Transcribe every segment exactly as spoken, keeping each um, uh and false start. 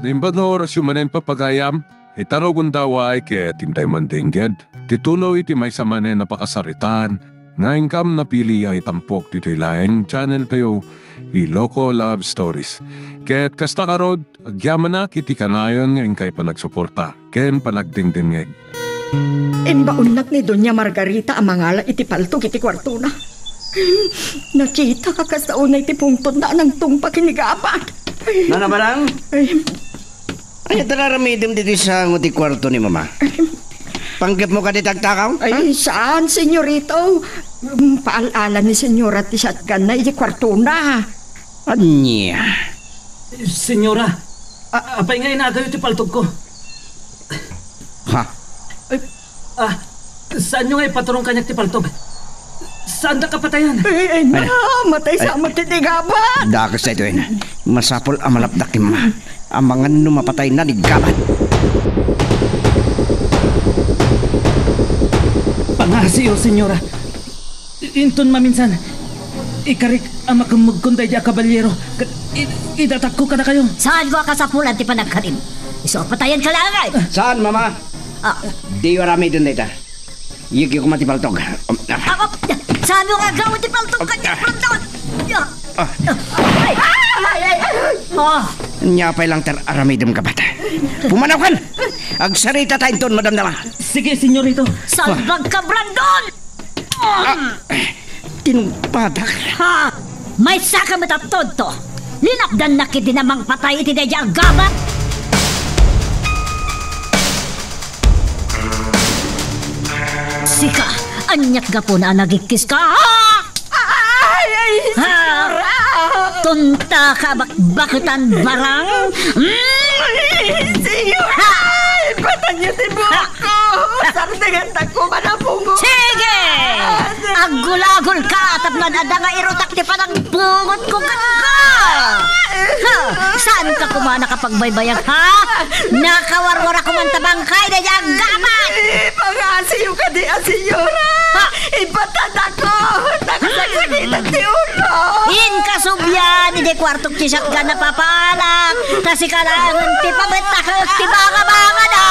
Naimbag nga orasyo manen, papagayam, ita rugonda, ket intay mandengngeg ti tuloy ti maysa manen a pakasaritaan nga inkam napili a itampok ditoy laeng channel tayo, Iloko Love Stories. Ket kasta ngarud, agyamanak iti kanayon nga inkay panagsuporta ken panagdengdengngeg. Imbaonnak ni Doña Margarita a mangala iti paltog iti kuartona. Nakitaka kasta unay ti pungtotna a nangtungpak iti gabat. Nana Barang? Ay. Ania ti aramidem ditoy sango ti kuarto ni Mama? Panggepmo kadi ti agtakaw? Ay, saan, senyorito. Paal-ala ni senyora ti satganna iti kuartona. Ania? Senyora, a-, apay nga inagayo ti paltogko? Ha? Ay, ah, saanyo nga ipaturong kaniak ti paltog? Saandak a patayan? Ay, ay, na, matay sa amat ti gabat. Dakes daytoy. Masapul a malapdak ti Mama. Amangan no mapatayna ti gabat. Pangasiyo, senyora. I-, inton maminsan, ikarik a makemmegkon daydi a kaballiero ket i-, idatagko kadakayo. Saanko a kasapulan ti panagkarim? Isu a patayenka laeng, ay! Saan, Mama? Ah. Diyo aramiden dayta. Yegyo koma ti paltog. Ah, ah, saanyo nga aggaw ti paltog kaniak, Brandon? Ah. Ah. Ay! Ay! Ay! Ah! Ania pay laeng ti aramidem, gabat? Pumanawkan! Agsaritata inton madamdama. Sige, senyorito. Salbagka, Brandon! Ah, tinungpadak. Ha? Maysaka met a tonto. Linapdannak iti namangpatay iti daydi a gabat. Sika, aniat gapuna a nagikkiska? Ha? Ay, ay, ha? Senyora! Tonta ka bakbaketan, Barang? Mm! Ay, senyora! Ha? Ipatanyo ti buokko! Ha? Sardengantak koma a pungo! Sige! Aggulagolka tapno adda nga irutak ti panagpungotko kenka! Ha? Saanka koma a nakapagbaybayag, ha? Nakawarwara koma ta bangkay daydi a gabat! Pangasiyo kadi a senyora! Ha? Ipatanakon! Nakasaksakitan ti ulo! Inka sublian iti kuartok ti satgan a papalak, ta sika laengen ti pabettakek ti bangabangada!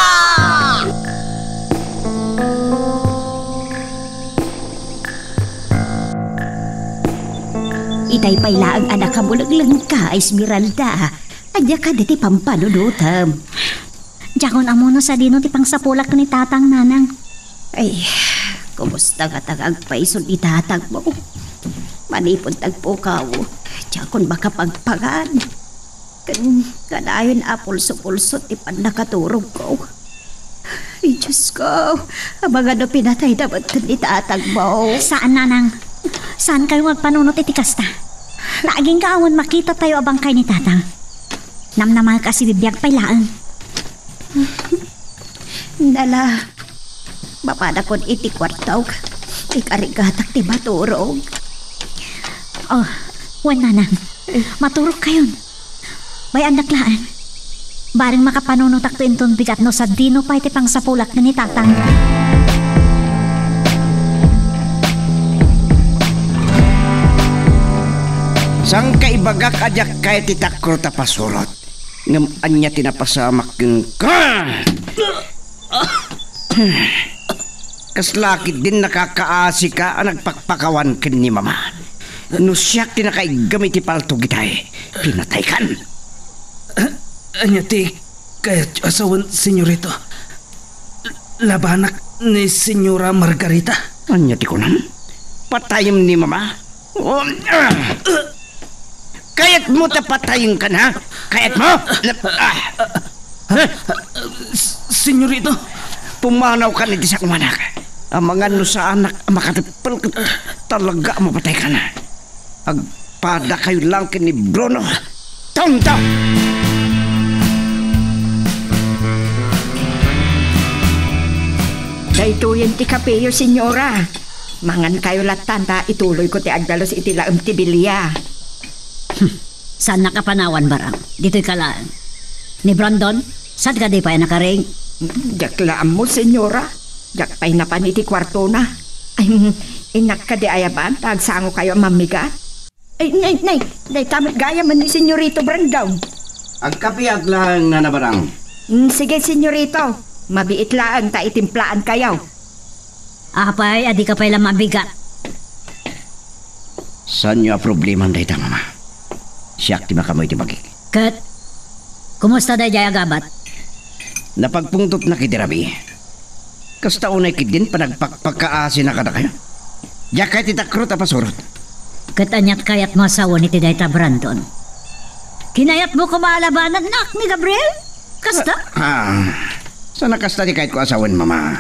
Itay pay laeng a nakamulenglengka, Esmeralda. Ania kadi ti pampanunotem? Diakon ammo no sadino ti pangsapulak ken ni Tatang, Nanang. Ay, kumusta ngata nga agpayso ni Tatangmo? Manipud nagpukaw, diakon makapagpangan. Ken kanayon a pulso-pulso ti pannakaturogko. Ay, Diyos ko, amangan no pinatayna met ni Tatangmo. Saan, Nanang. Saankayo nga agpanunot iti kasta. Ta agingga awan makitatayo a bangkay ni Tatang. Namnamaek a sibibiag pay laeng. Nala, mapadakon iti kuartok. Ikarigatak ti maturog. Oh, wen, Nanang. Maturogkayon. Bay-andak laeng. Bareng makapanunotakto inton bigat no sadino pay ti pangsapulak ken ni Tatang. Saanka ibagak a diak kayat ti takor ta pasurot. Ngem ania ti napasamak kenka? Kasla ketdin nakakaasika a nagpakpakawan ken ni Mama. No siak ti nakaiggem iti paltog itay, pinataykan. Ania ti kayatyo a sawen, senyorito? Labanak ni Senyora Margarita? Ania ti kunam? Patayem ni Mama? Oh, ah. Kayatmo ta patayenkan, ha? Kayatmo? Ah. S-, senyorito. Pumanawkan iti sakumanak. Amangan no saanak a makateppel ket talaga a mapataykan. Agpadakayo laeng ken ni Bruno. Tonto! Daytoyen ti kapeyo, senyora. Mangankayo lattan ta ituloyko ti agdalus iti laem ti bilia. Hmm. Saannak a panawan, Barang. Ditoyka laeng. Ni Brandon, saan kadi pay a nakaring? Diak la ammo, senyora. Diak pay napan iti kuartona. Ay, mm, innak kadi ayaban ta agsangokayo a mammigat? Ay, nay, nay, dayta met gayamen ni Senyorito Brandon. Agkapiak laeng, Nana Barang. Mm, sige, senyorito. Mabiit laeng ta itimplaankayo. Apay, a dika pay la mabigat. Saanyo a problemam dayta, Mama. Siak ti makaammo iti bagik. Ket, kumusta daydiay a gabat? Napagpungtotnak iti rabii. Kasta unay ketdin panagpakpakaasina kadakayo. Diak kayat ti takro ta pasurot. Ket aniat kayatmo a sawen iti dayta, Brandon? Kinayatmo koma a labanannak ni Gabriel? Kasta? Ah, saan a kasta ti kayatko a sawen, Mama.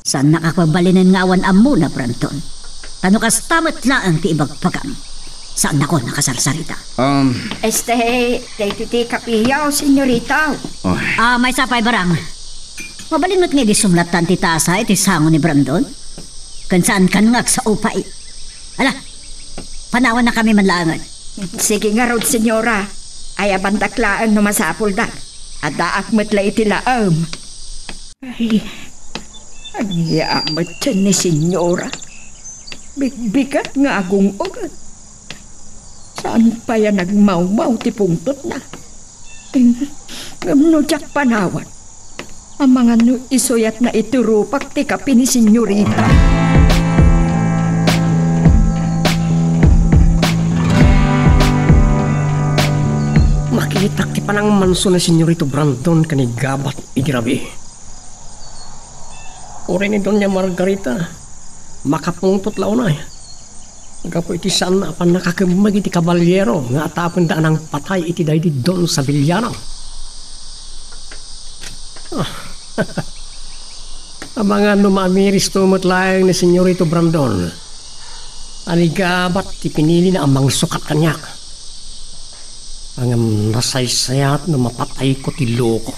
Saannak a kabalinen nga awan ammona, Brandon. Ta no kasta met laeng ti ibagbagam, saannakon a kasarsarita. Um, Este, daytoy ti kapiyo, senyorito. Oh. Ah, maysa pay, Barang. Mabalin met nga idi sumlatan ti tasa iti sango ni Brandon? Ken saankan nga agsao pay. Ala, panawannakami man laengen. Sige ngarud, senyora. Ayabandak laeng no masapulda. Addaak met la iti laem. Ay, ania met ni senyora? Bigbigat nga agung-ugan. Saan pay a nagmawmaw ti pungtotna? Ngem no diak panawan, amangan no isuyatna iti rupak ti kapi ni senyorita. Makitak ti panangmanso ni Senyorito Brandon ken ni Gabat idi rabii. Uray ni Doña Margarita, makapungtot la unay. Gapu iti saanna a pannakakemmeg iti kabalyero nga atapenda a nangpatay iti daydi Don Sabiliano. Ah, amangan no maamiristo met laeng ni Senyorito Brandon a ni Gabat ti pinilina a mangsukat kaniak. Ngem nasaysayaat no mapatayko ti loko.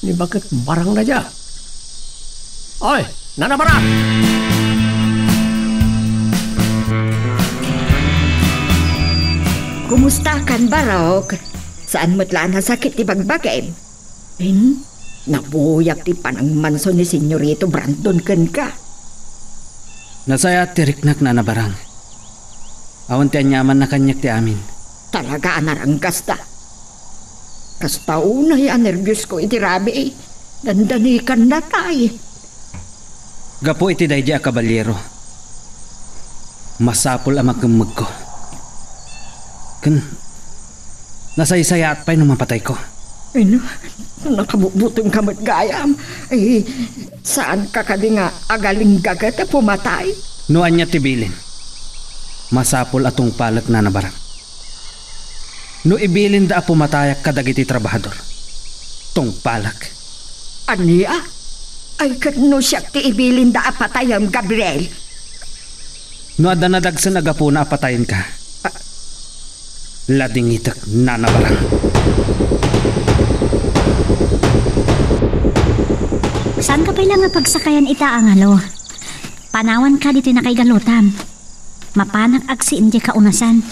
Ni baket Barang dayta. Oy, Nana Barang! Kumustakan, Barok? Saan met la a nasakit ti bagbagim? Wen, nabuyak ti panangmanso ni Senyorito Brandon kenka. Nasayaat ti riknak, Nana Barang. Awan ti aniamanna kaniak ti amin. Talaga a naranggasda. Kasta unay a nerbios ko iti rabii, dandanikan natay. Gapu iti daydi a kabalyero, masapul a makemmegko. Ken nasaysayaat pay no mapatayko. Ay, no, nakabutbutengka met gayam. Ay, saanka kadi nga agalinggaget a pumatay? No ania ti bilin, masapul a tungpalek, Nana Barang. No ibilinda a pumatayak kadagiti trabahador, tungpalek. Ania? Ay, ket no siak ti ibilinda a patayem, Gabriel? No adda nadagsen a gapuna a patayenka, ladingitek, Nana Barang. Saanka pay la nga pagsakayan ita, Angelo. Panawanka ditoy nakaigalutam. Mapanak agseen diay kaunasan.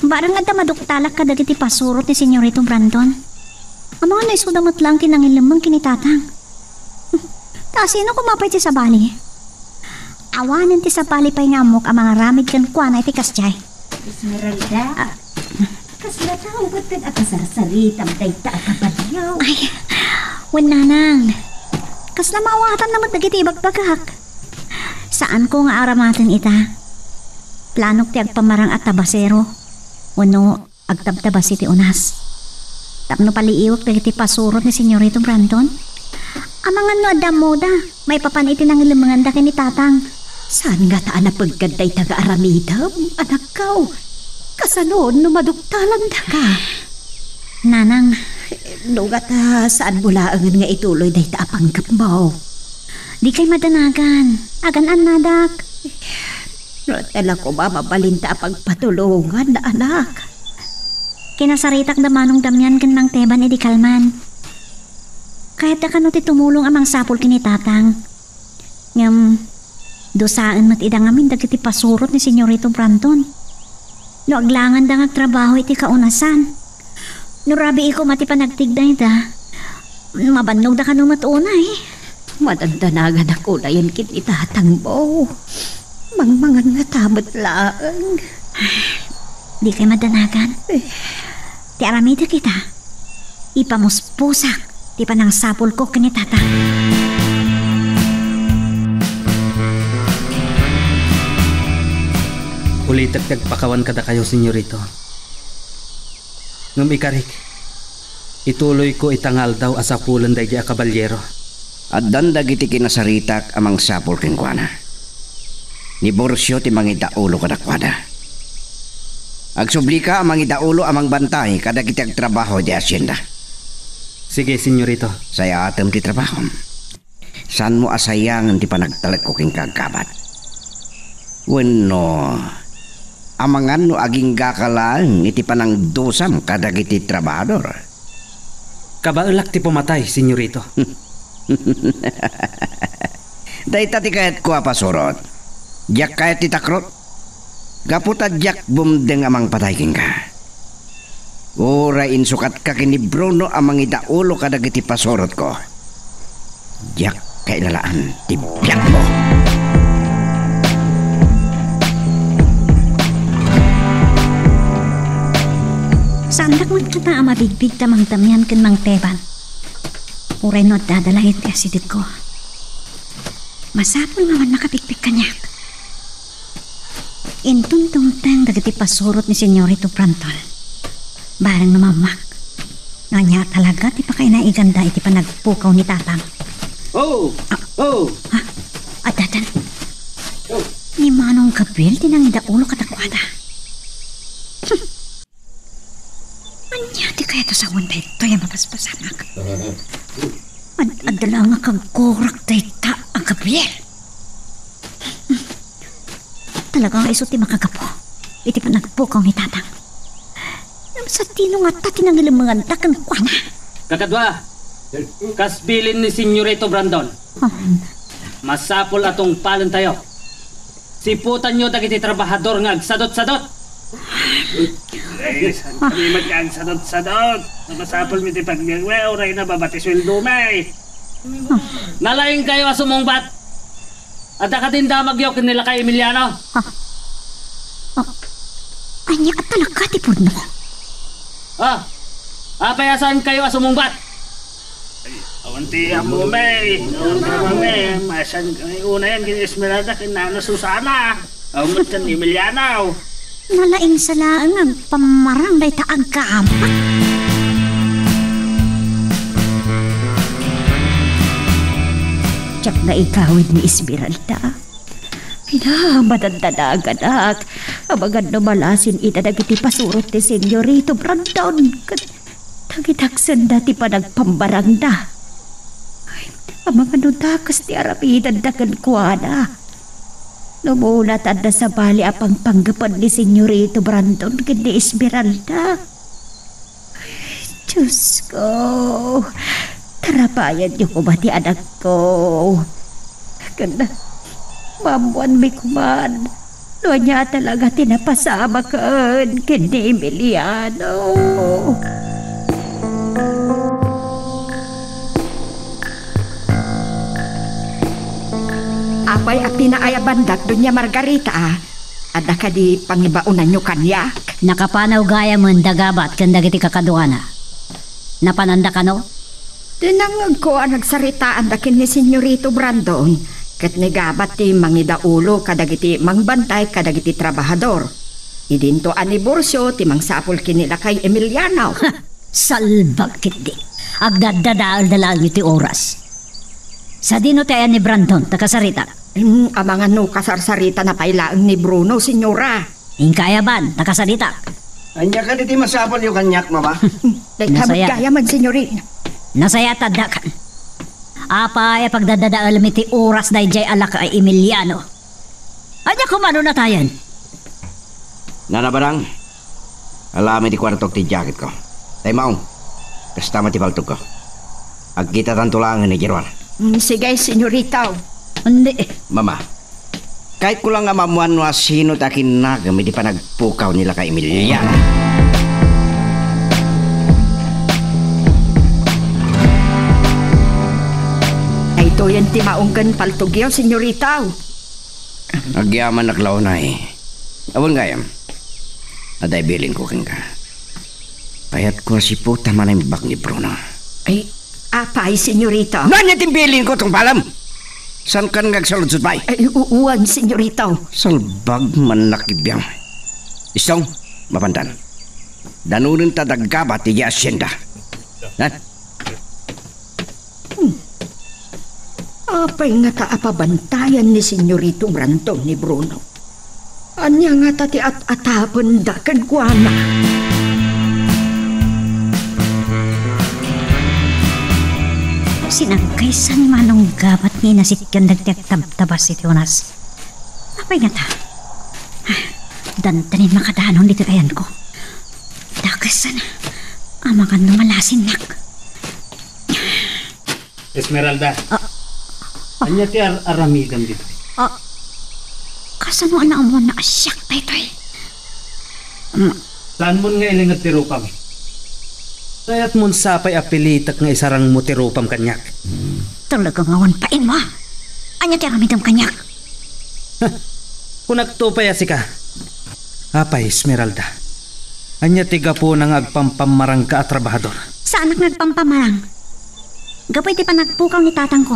Barang adda maduktalak kadagiti pasurot ni Senyorito Brandon. Amangan no isuda met laeng ti nangilemmeng ken ni Tatang. Ta sino koma pay ti sabali? Awanen ti sabali pay nga ammok a mangaramid kenkuana iti kasdiay. Esmeralda, ah, kasla tao ket a kasarsaritam dayta a kabadio. Ay, wen, Nanang. Kasla maawatanna met dagiti ibagbagak. Saanko nga aramaten ita. Planok ti agpamarang a tabasero wenno agtabtabasi ti unas tapno paliiwek dagiti pasurot ni Senyorito Brandon. Amangan no adda ammoda maipapan iti nangilemenganda ken ni Tatang. Saan ngata a napeggad dayta nga aramidem, anakko? Kasano no maduktalandaka? Nanang. No ngata, saanmo laengen nga ituloy dayta a panggepmo? Dikay madanagan. Agan-annadak. No adda la koma mabalinta a pagpatulongan, anak. Kinasaritak da Manong Damian ken Mang Teban idi kalman. Kayatda kano ti tumulong a mangsapul ken ni Tatang. Ngem, dusaen met ida ngamin dagiti pasurot ni Senyorito Brandon. No aglanganda nga agtrabaho iti kaunasan. No rabiiko met ti panagtigda ida, mabannogda kano met unay. Madandanaganak unayen ken ni Tatangmo. Mangmangan ngata met laeng. Dikay madanagan. Ti aramidek ita, ipamuspusak ti panangsapulko ken ni Tatang. Ulitek ti agpakawan kadakayo, Senyorito. Ngem ikarik, ituloyko ita nga aldaw a sapulen daydiay a kabalyero. Addan dagiti kinasaritak a mangsapul kenkuana. Ni Borcio ti mangidaulo kadakuada. Agsublika a mangidaulo a mangbantay kadagiti agtrabaho idiay asienda. Sige, Senyorito. Sayatem ti trabahom. Saanmo a sayangen ti panagtalekko kenka, Gabat? Wenno, amangan no aginggaka laeng iti panangdusam kadagiti trabahador? Kabaelak ti pumatay, Senyorito. Dayta ti kayatko a pasurot. Diak kayat ti takrot. Gapu ta diak bumdeng a mangpatay kenka. Uray insukatka ken ni Bruno a mangidaulo kadagiti pasurotko, diak kailalaan ti biagmo. Saandak met kata a mabigbig ta mangtamian ken mangteban. Uray no adda da laeng ti asidegko. Masapul nga awan makapikpik kaniak. Inton dumteng dagiti pasurot ni Senyorito Brandon, bareng no maammoak no ania talaga ti pakainaiganda iti panagpukaw ni Tatang. Oh! Ah. Oh! Ha? Addaten. Oh! Ni Manong Gabriel ti nangidaulo kadakuada. Hmm. Ania ti kayat a sawen daytoy a mapaspasamak? Ad-, adda laeng a kagkurak dayta a Gabriel. Talaga nga isu ti makagapu iti panagpukaw ni Tatang. Ngem sadino ngata ti nangilemenganda kenkuana? Kakadua, kas bilin ni Senyorito Brandon, ah, masapul a tungpalentayo. Siputanyo dagiti trabahador nga agsadutsadut. Ay, saan kami met nga agsadutsadut? Masapulmi ti pagbiagmi, uray nababa ti sueldomi. Nalaingkayo a sumungbat. Adda kadin damagyo ken ni lakay Emiliano? Ah. Ah. Ania a talaga ti pudno? Ah, apay a saankayo a sumungbat? Ay, awan ti ammomi. Awan ti ammomi. Masan, ay, unayen ken Esmeralda ken Nana Susana. Awan met ken Emiliano. Nalaingsa laeng nga agpammarang dayta a Gabat. Diak naigawid ni Esmeralda. Ina, madadadaganak. Amangan no malasin ida dagiti pasurot ti Senyorito Brandon ken tagitaksenda ti panagpammarangda. Ay, amangan no dakes ti aramidenda kenkuana. No umuna ta adda sabali a pangpanggapuan ni Senyorito Brandon ken ni Esmeralda. Diosko, tarapayanyo koma ti anakko. Ken maammoanmi koman no ania talaga ti napasamaken ken ni Emiliano. Apay a pinaay a bandak, Doña Margarita, a? Adda kadi pangibaonanyo kaniak? Nakapanaw gayamen da Gabat ken dagiti kakaduana. Napananda kano? Dinengngegko a nagsaritaanda ken ni Senyorito Brandon ket ni Gabat ti mangidaulo kadagiti mangbantay kadagiti trabahador. Idinto a ni Borcio ti mangsapul ken ni lakay Emiliano. Salbag ketdi. Agdaddadaelda laeng iti oras. Sadino ti ayan ni Brandon, ta kasaritak? Hmm, amangan no kasarsaritana pay laeng ni Bruno, Senyora. Inka aya ban, ta kasaritak. Ania kadi ti masapulyo kaniak, Mama? Dayta met gayamen, Senyori. Nasaya ta addakan. Apay a pagdaddadaelmi ti oras daydiay a lakay Emiliano? Ania koma no natayen? Nana Barang, alaami ti kuartok ti jacketko. Tay maong, kasta met ti paltogko. Agkitatanto laengen idiay ruar. Mm, sige, senyorita. Andi. Mama, kayatko lang nga maammoan no asino ti akinnagem iti panagpukaw ni lakay Emiliano. Daytoyen ti maong ken paltogyo, senyorita. Agyamanak la unay. Awan gayam. Adda ibilin ko kenka. Kayatko a siputa manaimbag ni Bruno. Ay, apay, senyorita? No ania ti imbilin ko, tungpalam? Saan kan nga agsaludsod pay? Ay, u-, uwan, senyorita. Salbag man nakibiang. Isong, mapandan. Danonenta daggabat iti asienda. Ha? Hmm. Apay ngata a pabantayan ni Senyorito Brandon ni Bruno? Ania ngata ti at-atapenda kenkuana? Sinagkaysa ni Manong Gabat nga inasitgan dagiti agtabtabas iti unas. Apay ngata? Dandanin makadanon ditoy ayanko. Dakes sana. Amangan no malasinnak. Esmeralda. Ah. Ania ti ar-aramidem ditoy? Ah. Kasano a naammoanna a siak daytoy? Mm. Saanmon nga ilinged ti rupam? Kayatmon sapay a pilitek nga isarangmo ti rupam kaniak? Talaga nga awan painmo. Ania ti aramidem kaniak? Kunakto pay a sika. Apay, Esmeralda, ania ti gapuna nga agpampammarangka a trabahador? Saanak nga agpampammarang. Gapu iti panagpukaw ni tatangko,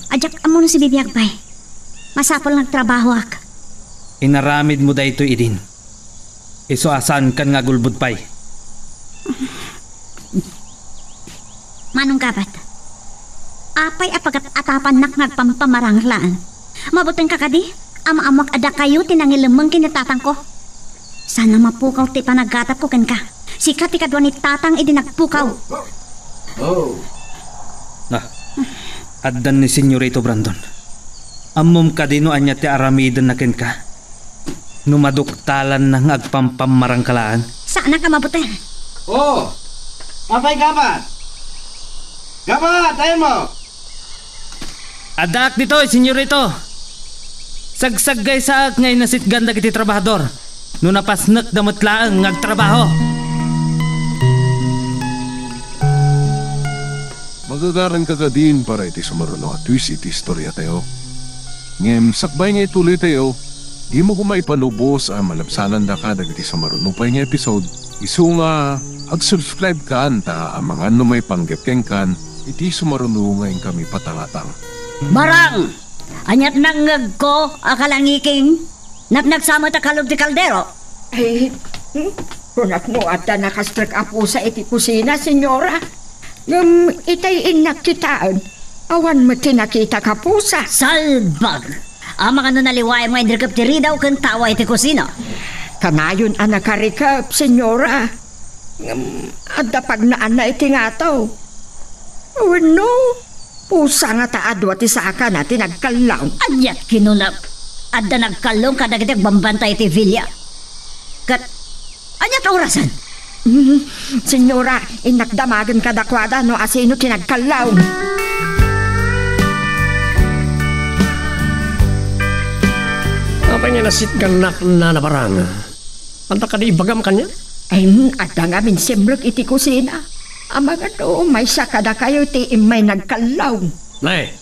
a diak ammo no sibibiag pay. Masapul nga agtrabahoak. Inaramidmo daytoy idin. Isu a saankan nga agulbod pay. Manong Gabat, apay a pagat-atapannak nga agpampamarang laeng? Mabutengka kadi a maammoak a dakayo ti nangilemmeng ken ni tatangko? Saan a mapukaw ti panaggatapko kenka. Sika ti kadua ni tatang idi nagpukaw. Oh. Ah, addan ni Senyorito Brandon. Ammom kadi no ania ti aramidenna kenka? No maduktalanna nga agpampammarangka laeng? Saanak a mabuteng. Oh! Apay, Gabat? Gabat, ayanmo! Addaak ditoy, Senyorito. Sagsaggaysaak nga inasitgan dagiti trabahador no napasnekda met laeng nga agtrabaho. Magagaranka kadin para iti sumaruno a twist iti istoriatayo. Ngem sakbay nga ituloytayo, dimo koma ipalubos a malabsanandaka dagiti sumaruno pay nga episode, isu nga ag-subscribe kan ta amangan no maipanggep kenkan iti sumaruno nga inkami patangatang. Marang! Aniat nangngegko a kalangiking? Napnagsa met a kalub ti kaldero. Ay, hmm? Kunak no adda nakastrek a pusa iti kusina, senyora. Ngem itay innak kitaen, awan met ti nakitak a pusa. Salbag! Amangan no naliwaem nga inrikep ti ridaw ken tawa iti kusina. Kanayon a nakarikep, senyora. Ngem adda pagnaanna iti ngataw. Wenno, pusa ngata a dua ti sakana ti nagkallawng. Aniat kinuna, adda nagkallawng kadagiti agbambantay iti villa. Ket, aniat orasen? Mm, senyora, innak damagen kadakuada no asino ti nagkallawng. Apay nga nasitgannak, Nana Barang? Anta kadi ibagam kaniak? Ay, adda ngamin simrek iti kusina. Amangan no maysa kadakayo ti immay nagkallawng. Nay,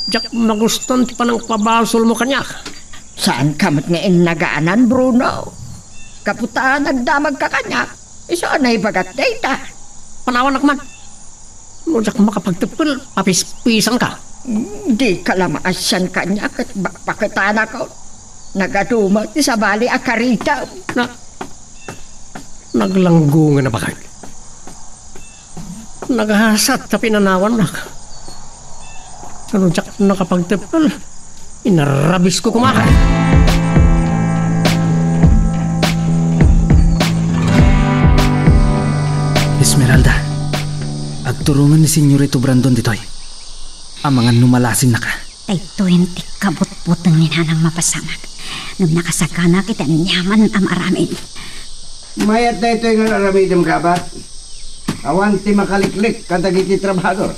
diak magustuan ti panangpabasolmo kaniak. Saanka met nga innaganan, Bruno. Gapu ta nagdamagka kaniak, isu a naibagak dayta. Panawannak man. No diak makapagteppel, papispisangka. Dika la maasian kaniak ket bakbaketanakon. Nagaduma ti sabali a karitem. Na, naglanggongen a baket. Nagasat ta pinanawannak. No diak nakapagteppel, inarabisko koma. Esmeralda, agturongen ni Senyorito Brandon ditoy. Amangan no malasinnaka. Daytoyen ti kabutbuteng ni Nanang mapasamak. Ngem nakasaganaak iti aniaman a maaramid. Mayat daytoy nga aramidem, Gabat. Awan ti makaliklik kadagiti trabahador.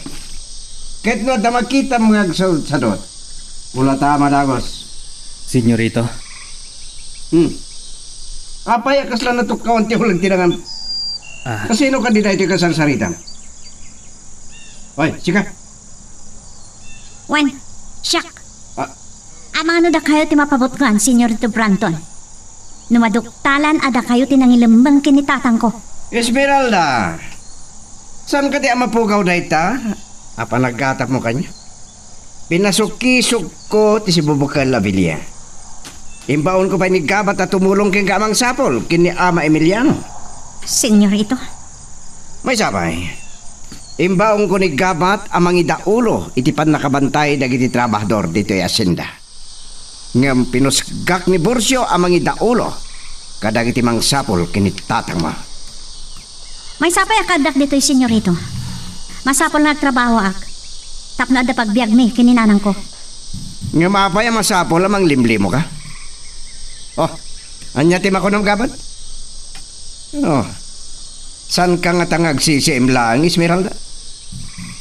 Ket no adda makitam nga agsadutsadut, kulata a madagos. Senyorito? Hmm. Apay a kasla natukkawan ti uleg ti dangan? Ah. Kasino kadi daytoy kasarsaritam? Oy, sika. Wen, siak. Ah. Amangan no dakayo ti mapabutngan, Senyorito Brandon. No maduktalan a dakayo ti nangilemmeng ken ni tatangko. Esmeralda, saanka ti a mapukaw dayta a panaggatapmo kaniak? Pinasukisokko ti sibubukel a bilia. Imbaonko pay ni Gabat a tumulong kenka a mangsapul ken ni Ama Emiliano. Senyorito. Maysa pay, imbaonko ni Gabat a mangidaulo iti pannakabantay dagiti trabahador ditoy hacienda. Ngem pinusgak ni Burcio a mangidaulo kadagiti mangsapul ken ni tatangmo. Maysa pay a kaaddak ditoy, senyorito. Masapul nga agtrabahoak tapno adda pagbiagmi ken ni nanangko. Ngem apay a masapul a manglimlimoka? Oh, ania ti makunam, Gabat? Oh, saanka ngata nga agsisiim laeng, Esmeralda?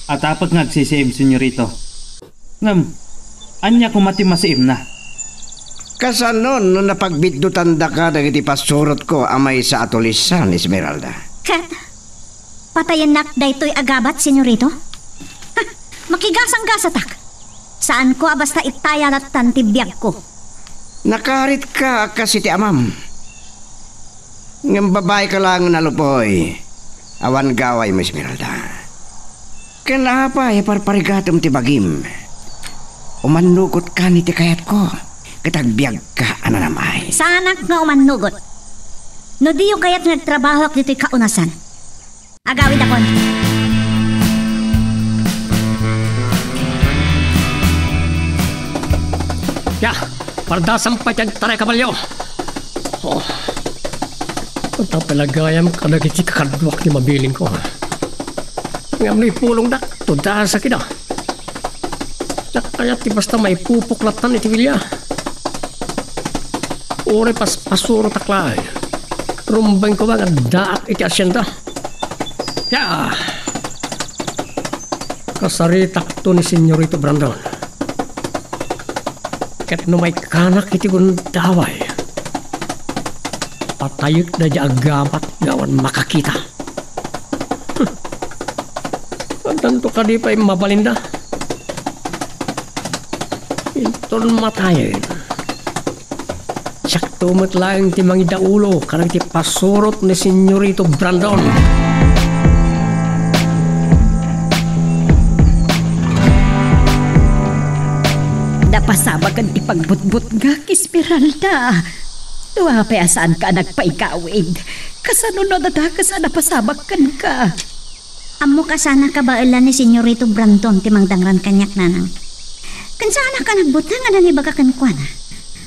Atapek nga agsisiim, senyorito. Ngem, ania koma ti masiimna? Kasano no napagbitdutandaka dagiti pasurotko a maysa a tulisan, Esmeralda? Ket patayennak daytoy a Gabat, senyorito? Ha, makigasanggasatak. Saanko a basta itayalatan ti biagko. Nakaritka a kas iti amam. Ngem babaika laeng a nalupoy, awan gawaymo, Esmeralda. Ken apay a parparigatem ti bagim? Umannugotka iti kayatko, ket agbiagka a nanam-ay. Saanak nga umannugot. No diyo kayat nga agtrabahoak ditoy kaunasan, agawidakon. Ya, pardasam pay ti agtaray kabalio. Oh. Anta pay la gayam kadagiti kakaduak ti mabilingko. Ngem no ipulongdak, tudasak ida. Diak kayat ti basta maipupok latta iti bilia. Uray paspasurotak laeng. Rumbeng koma nga addaak iti hacienda. Ya! Kasaritakto ni Senyorito Brandon. Ket no maikkanak iti gundaway, patayek daydi a Gabat nga awan makakita. Addanto kadi pay mabalinda? Inton matayen, siakto met laeng ti mangidaulo kadagiti pasurot ni Senyorito Brandon. Napasamakan ti pagbutbutngak, Esmeralda. Dua pay a saanka a nagpaigawid. Kasano no adda dakes a napasamak kenka? Ammok a saanka a baelan ni Senyorito Brandon ti mangdangran kaniak, nanang. Ken saanak a nagbuteng a nangibaga kenkuana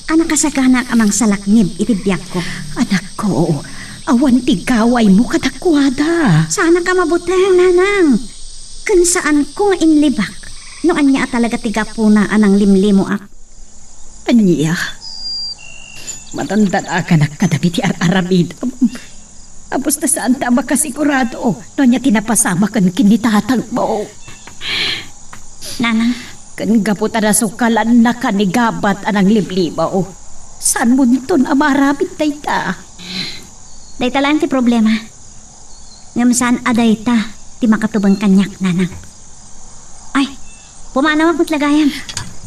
a nakasaganaak a mangsalaknib iti biagko. Anakko, awan ti gawaymo kadakuada. Saanak a mabuteng, nanang. Ken saanko nga inlibak no ania a talaga ti gapuna a nanglimlimoak. Ania? Madandanaganak kadagiti ar-aramidem. Apos ta saanta a makasigurado no ania ti napasamaken ken ni tatangmo. Nanang. Ken gapu ta nasukalannaka ni Gabat a nanglimlimo, saanmonton a maaramid dayta. Dayta laeng ti problema. Ngem saan a dayta ti makatubeng kaniak, nanang. Ay, pumanawak met la gayam.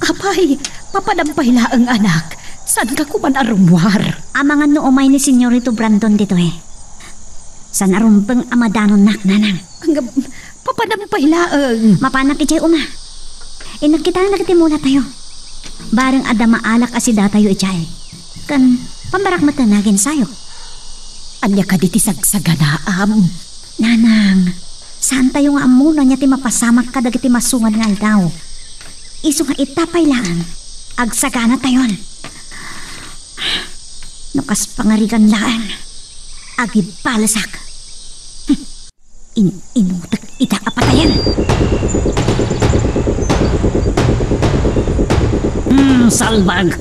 Apay, papanam pay laeng, anak. Saanka koman a rummuar? Amangan no umay ni Senyorito Brandon ditoy. Saan a rumbeng a madanonnak, nanang. Ngem, papanam pay laeng. Mapanak idiay uma. Innak kitaen dagiti mulatayo. Bareng adda maalak a sidatayo idiay. Ken pambarak met a naginsayo. Ania kadi ti sagsaganaam? Nanang, saantayo nga ammo no ania ti mapasamak kadagiti masungan nga aldaw. Isu nga ita pay laeng, agsaganatayon. No kas pangarigan laeng, agibalesak. In-inutek ita a patayen. Hmm, salbag!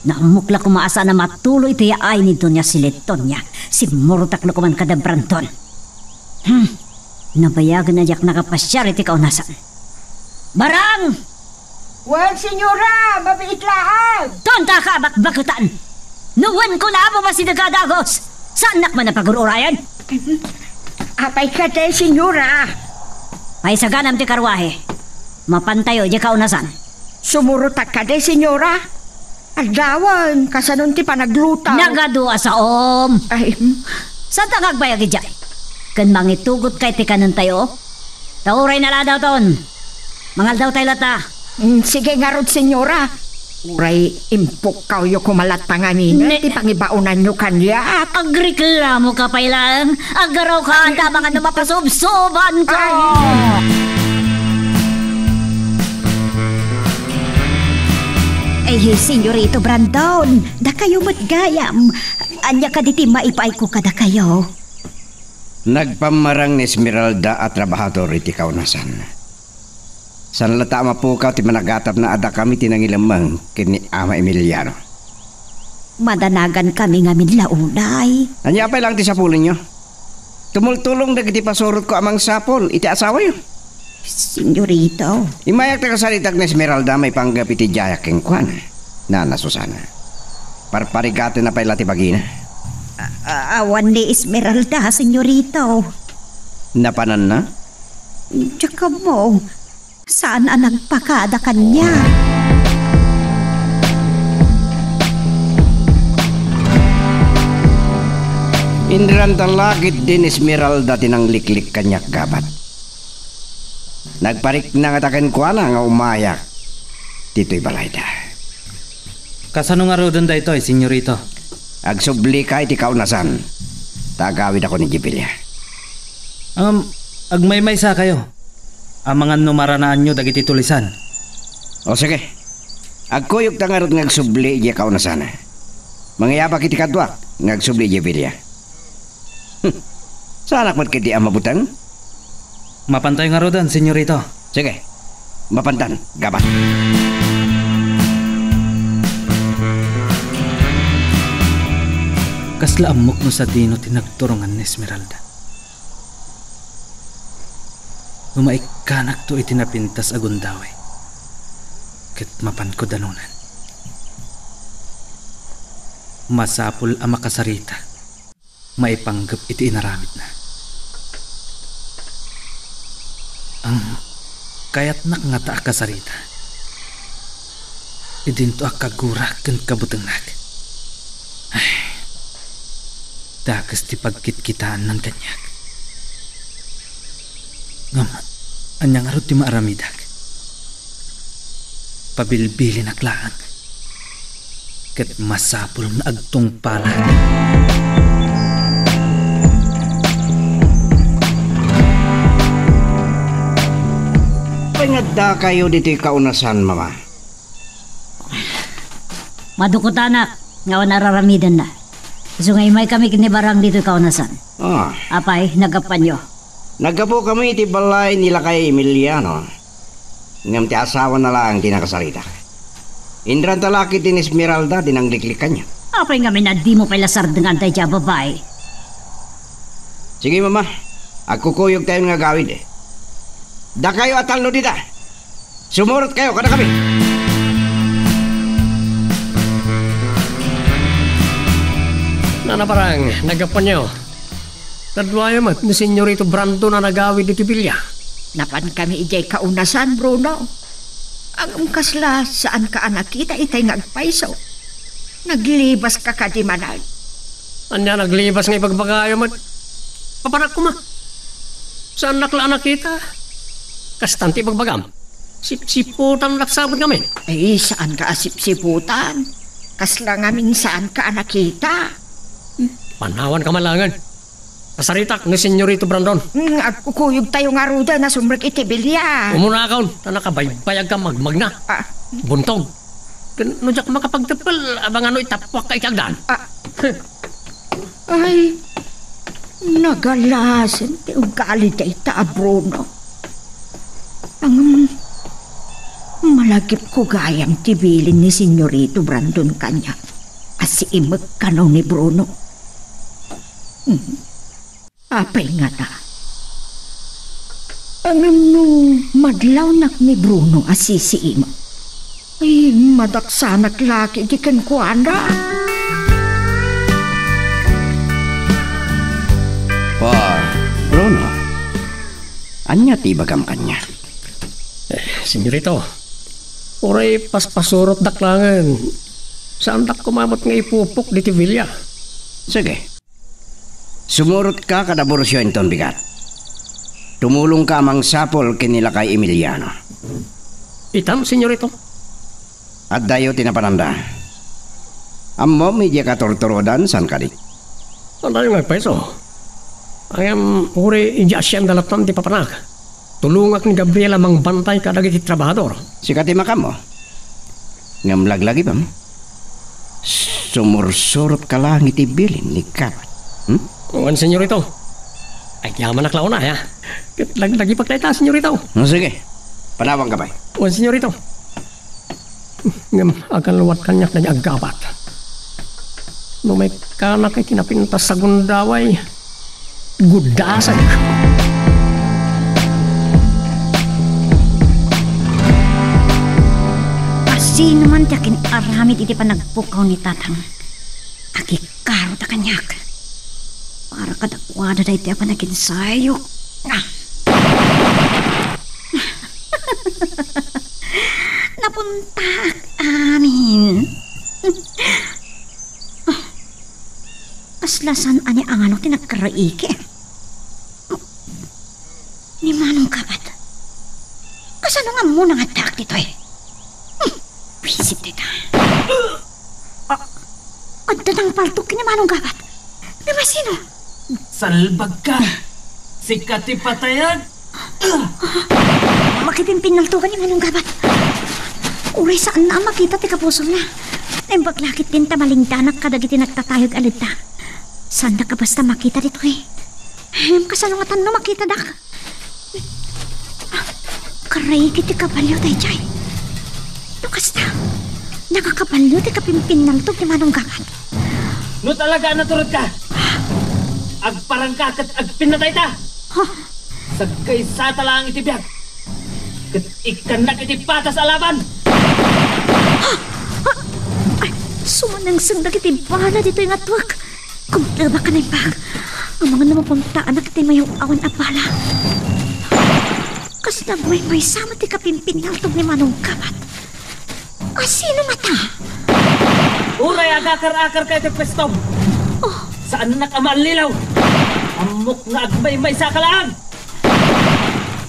Naammok la koma a saan a matuloy ti yaay ni Doña Siletonia. Simmurtak la koman kada Brandon. Hmm, nabayagen a diak nakapasiar iti kaunasan. Barang! Wen, senyora, mabiit laeng. Tonta ka, bakbakutan! No wen ko la a masideg a dagus, saannak man a pagur-urayan? Apay kadi, senyora? Paisaganam ti karwahe. Mapantayo idiay kaunasan. Sumurotak kadi, senyora? Aldawen, kasanon ti panagluto? Nagadu a saom. Ay, hmm. Saanta nga agbayag idiay? Ken mangitugotka iti kanentayo? Ta uray naladaw ton. Mangaldawtay latta. Mm, sige ngarud, senyora. Uray impukkawyo koma latta ngamin Ne- ti pangibaonanyo kaniak. Agreklamoka pay laeng. Aggarawka, anta amangan no mapasubsobanka. Ay. Ay, senyorito Brandon, dakayo met gayam. Ania kadi ti maipaayko kadakayo? Nagpammarang ni Esmeralda a trabahador iti kaunasan. Saan latta a mapukaw ti managatapna a dakami ti nangilemmeng ken ni Ama Emiliano. Madanagankami ngamin la unay. Ania pay laeng ti sapulenyo? Tumultulong dagiti pasurotko a mangsapul iti asawayo. Senyorito. Immayak ta kasaritak ni Esmeralda maipanggep iti diayak kenkuana. Nana Susana. Parparigatenna pay la ti bagina. A-, a-, awan ni Esmeralda, senyorito. Napananna? Diak ammo. Saan a nagpakada kaniak. Inranta la ketdi ni Esmeralda ti nangliklik kaniak, Gabat. Nagpariknangata kenkuana nga umayak ditoy balayda. Kasano ngaruden daytoy, senyorito? Agsublika iti kaunasan, ta agawidakon idiay bilia. Ngem, agmaymaysakayo. Amangan no maranaanyo dagiti tulisan. O, sige. Agkuyogta ngarud nga agsubli idiay kaunasan. Mangayabak iti kaduak nga agsubli idiay bilia. Hmm. Saanak met ketdi a mabuteng? Mapantayo ngaruden, senyorito. Sige. Mapantan, Gabat. Kasla ammok no sadino ti nagturongan ni Esmeralda. No maikkanakto iti napintas a gundaway, ket mapanko danunan. Masapul a makasarita, maipanggep iti inaramidna. Ang kayatnak ngata a kasarita, idinto a kagurak ken kabutengnak. Ay, dakes ti pagkitkitaannan kaniak. Ngem, ania ngarud ti maaramidak? Pabilbilinak laeng. Ket masapul nga agtungpalak. Apay nga addakayo ditoy kaunasan, Mama? Madukutanak nga awan a raramidenna. Isu nga immaykami ket ni Barang ditoy kaunasan. Ah. Apay, naggapuanyo? Naggapukami iti balay ni Lakay Emiliano. Ngem ti asawana laeng ti nakasaritak. Inranta la ketdi ni Esmeralda ti nangliklik kaniak. Apay ngamin a dimo pay la sardengan daydiay a babai? Sige, Mama. Agkukuyogtayon nga agawid. Dakayo a talno dita. Sumurotkayo kadakami. Nana Barang, naggapuanyo. Kaduayo met ni Senyorito Brandon a nagawid iti bilia. Napankami idiay kaunasan, Bruno. Ngem kasla saanka a nakita itay nga agpayso? Naglibaska kadi manen? Ania naglibas nga ibagbagayo met? Papanak koma. Saannak la a nakita. Kastan ti ibagbagam. Sipsiputan laksabet ngamin. Ay, saanka a sipsiputan? Kasla ngamin saanka a nakita? Panawanka man laengen. Kasaritak ni Senyorito Brandon. Mm, agkukuyogtayo ngaruden a sumrek iti bilia. Umunakon, ta nakabaybayagka magmagna. Ah. Buntog. Ken no diak makapagteppel, abangan no itappuakka iti agdan. Ah. Ay, nagalasen ti ugali dayta a Bruno. Ngem, malagipko gayam ti bilin ni Senyorito Brandon kaniak a siimek kano ni Bruno. Hmm. Apay ngata? Ngem no madlawnak ni Bruno a sisiimek, ay, madaksanak la ketdi kenkuana. Pa, Bruno, ania ti ibagam kaniak? Eh, senyorito, uray paspasurotdak laengen. Saandak koma met nga ipupok ditoy villa. Sige. Sumurotka kada borsion inton bigat. Tumulongka a mangsapul ken ni lakay Emiliano. Itam, senyorito? Addayo ti napananda. Ammom idiay katurturodan, saan kadi? Adayo nga iso. Ngem, uray idiay asyenda latta ti papanak. Tulongak ni Gabriel a mangbantay kadagiti trabahador. Sika ti makaammo. Ngem laglagipem, sumursurotka laeng iti bilin ni Gabat. Hmm? Wen, senyorito. Agyamanak la unay, ha? Ket laglagipak dayta, senyorito. O, sige. Panawanka pay. Wen, senyorito. Ngem agaluat kaniak dayta a Gabat. No maikkanak iti napintas a gundaway, gudasek. Asino man ti akin-aramid iti panagpukaw ni Tatang? Agikkaruda kaniak. Para kadakuada daytoy a panaginsayok. Ah! Napuntaak amin. Kasla saan a ni angano ti nagkaraiki? Ni Manong Gabat. Kasano nga ammona nga addaak ditoy? Hmm, buisit dayta. Ah, adda nangpaltok ken ni Manong Gabat. Ngem asino? Salbagka! Sika ti patayan! Makipimpinnaltogan ni Manong Gabat. Uray saanna a makita ti kabusor na. Naimbag la ketdin ta malingdanak kadagiti nagtatayog a ledda. Saandak a basta makita ditoy. Ngem kasano ngatan no makitadak? Karaiki ti kabalio daydiay. No kasta, nangakabalio ti kapimpinnaltog ni Manong Gabat. No talaga a naturedka, agparangka ket agpinnatayta. Ha? Sagkaysata laeng iti biag, ket ikkannak iti patas a laban. Ha? Ha? Ay, sumanengseng dagiti bala ditoy nga tuek. Kumtebak a naimbag. Amangan no mapuntaanak iti mayaw-awan a bala. Kas nagmaymaysa met ti kapimpinnaltog ni Manong Gabat. Asino ngata? Uray agakar-akarka iti pwesto. Oh. Saannak a maallilaw. Ammok nga agmaymaysa ka laeng.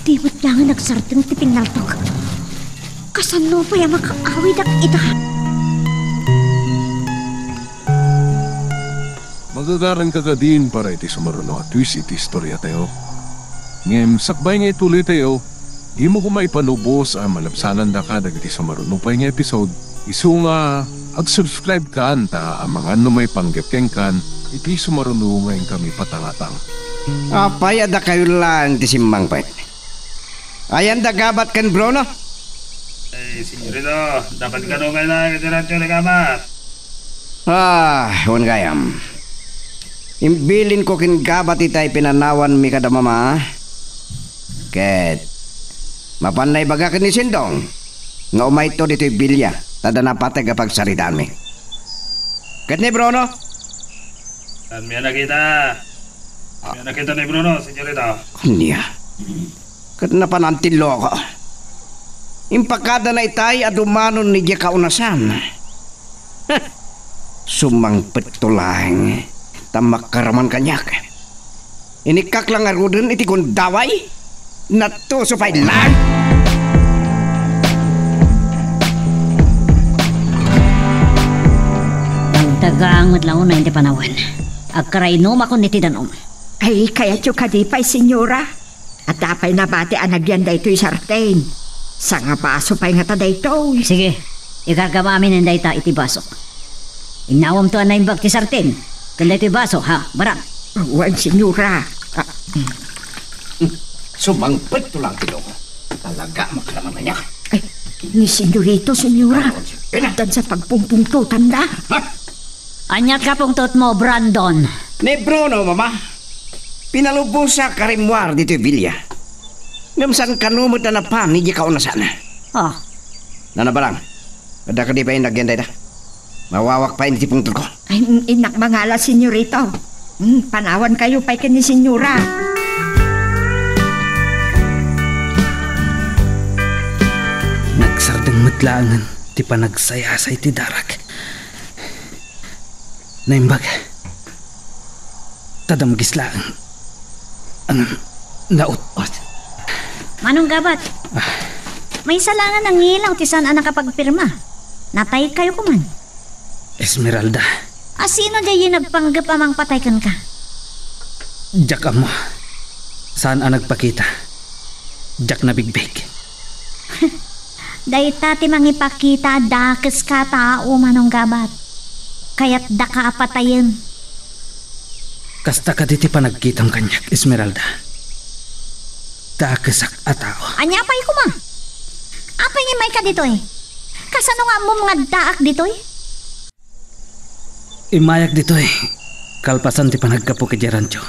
Di met dangan agsardeng ti pinnaltog. Kasano pay a makaawidak ida? Magagaranka kadin para iti sumaruno a twist iti istoriatayo. Ngem sakbay nga ituloytayo, dimo koma ipalubos a malabsanandaka dagiti sumaruno pay nga episode, isu nga ag-subscribe kan ta amangan no maipanggep kenkan iti sumaruno nga inkami patangatang. Apay a dakayo laeng ti simmangpet? Ayan da Gabat ken Bruno? Ay, senyorito, dapat kano nga iti radyo ni Gabat? Ah, wen gayam. Imbilinko ken Gabat itay pinanawanmi kada mama. Ket mapan naibaga ken ni Sindong nga umayto ditoy bilya, ta adda napateg a pagsaritaanmi. Ket ni Bruno? Saan mi a nakita? Saan mi a nakita ni Bruno, senyorito? Ania? Ket napanan ti loko. Impakadana itay a dumanon idiay kaunasan. Heh! Sumangpetto laeng ta makaraman kaniak. Inikkak la ngaruden iti gundaway. Natuso pay laeng. Nagdagang met la unay ti panawen. Agkarainumakon iti danum. Ay, kayatyo kadi pay, senyora? Adda pay nabati a nagyan daytoy sarteng. Sangabaso pay ngata daytoy. Sige, ikargam amin dayta iti basok. Innawemto a naimbag ti sarteng ken daytoy baso, ha, Barang? Wen, senyora. Ah, mm. Sumangpetto laeng ti loko. Talaga, makaraman kaniak. Ay, ni senyorito, senyora. Ay, sige na. Addan sa pagpungpungtotanda. Ha? Ania ti kapungtotmo, Brandon? Ni Bruno, mama. Pinalubosak a rimmuar ditoy bilya. Ngem saan kano met a napan idiay kaunasan. Ah. Nana, Barang, adda kadi pay nagyan dayta? Mawawak pay iti pungtotko. Ay, mm, innak mangala, senyorito. Mm, panawankayo pay ken ni senyora. Nagsardeng met laengen ti panagsayasay ti darak. Naimbag. Ta damgis laeng. Ang naut-ot. Manong Gabat, maysa laeng a nangilaw ti saan a nakapagpirma. Nataykayo koman. Esmeralda. A sino diay nagpanggep a mangpatay kenka? Diak ammo. Saan a nagpakita. Diak nabigbig. Dayta ti mangipakita a dakeska a tao, Manong Gabat. Kayatdaka a patayen. Kasta kadi ti panagkitam kaniak, Esmeralda. Dakesak a tao. Ania pay koma? Apay nga immayka ditoy? Kasano nga ammom nga addaak ditoy? Immayak ditoy, kalpasan ti panaggapu idiay rancho.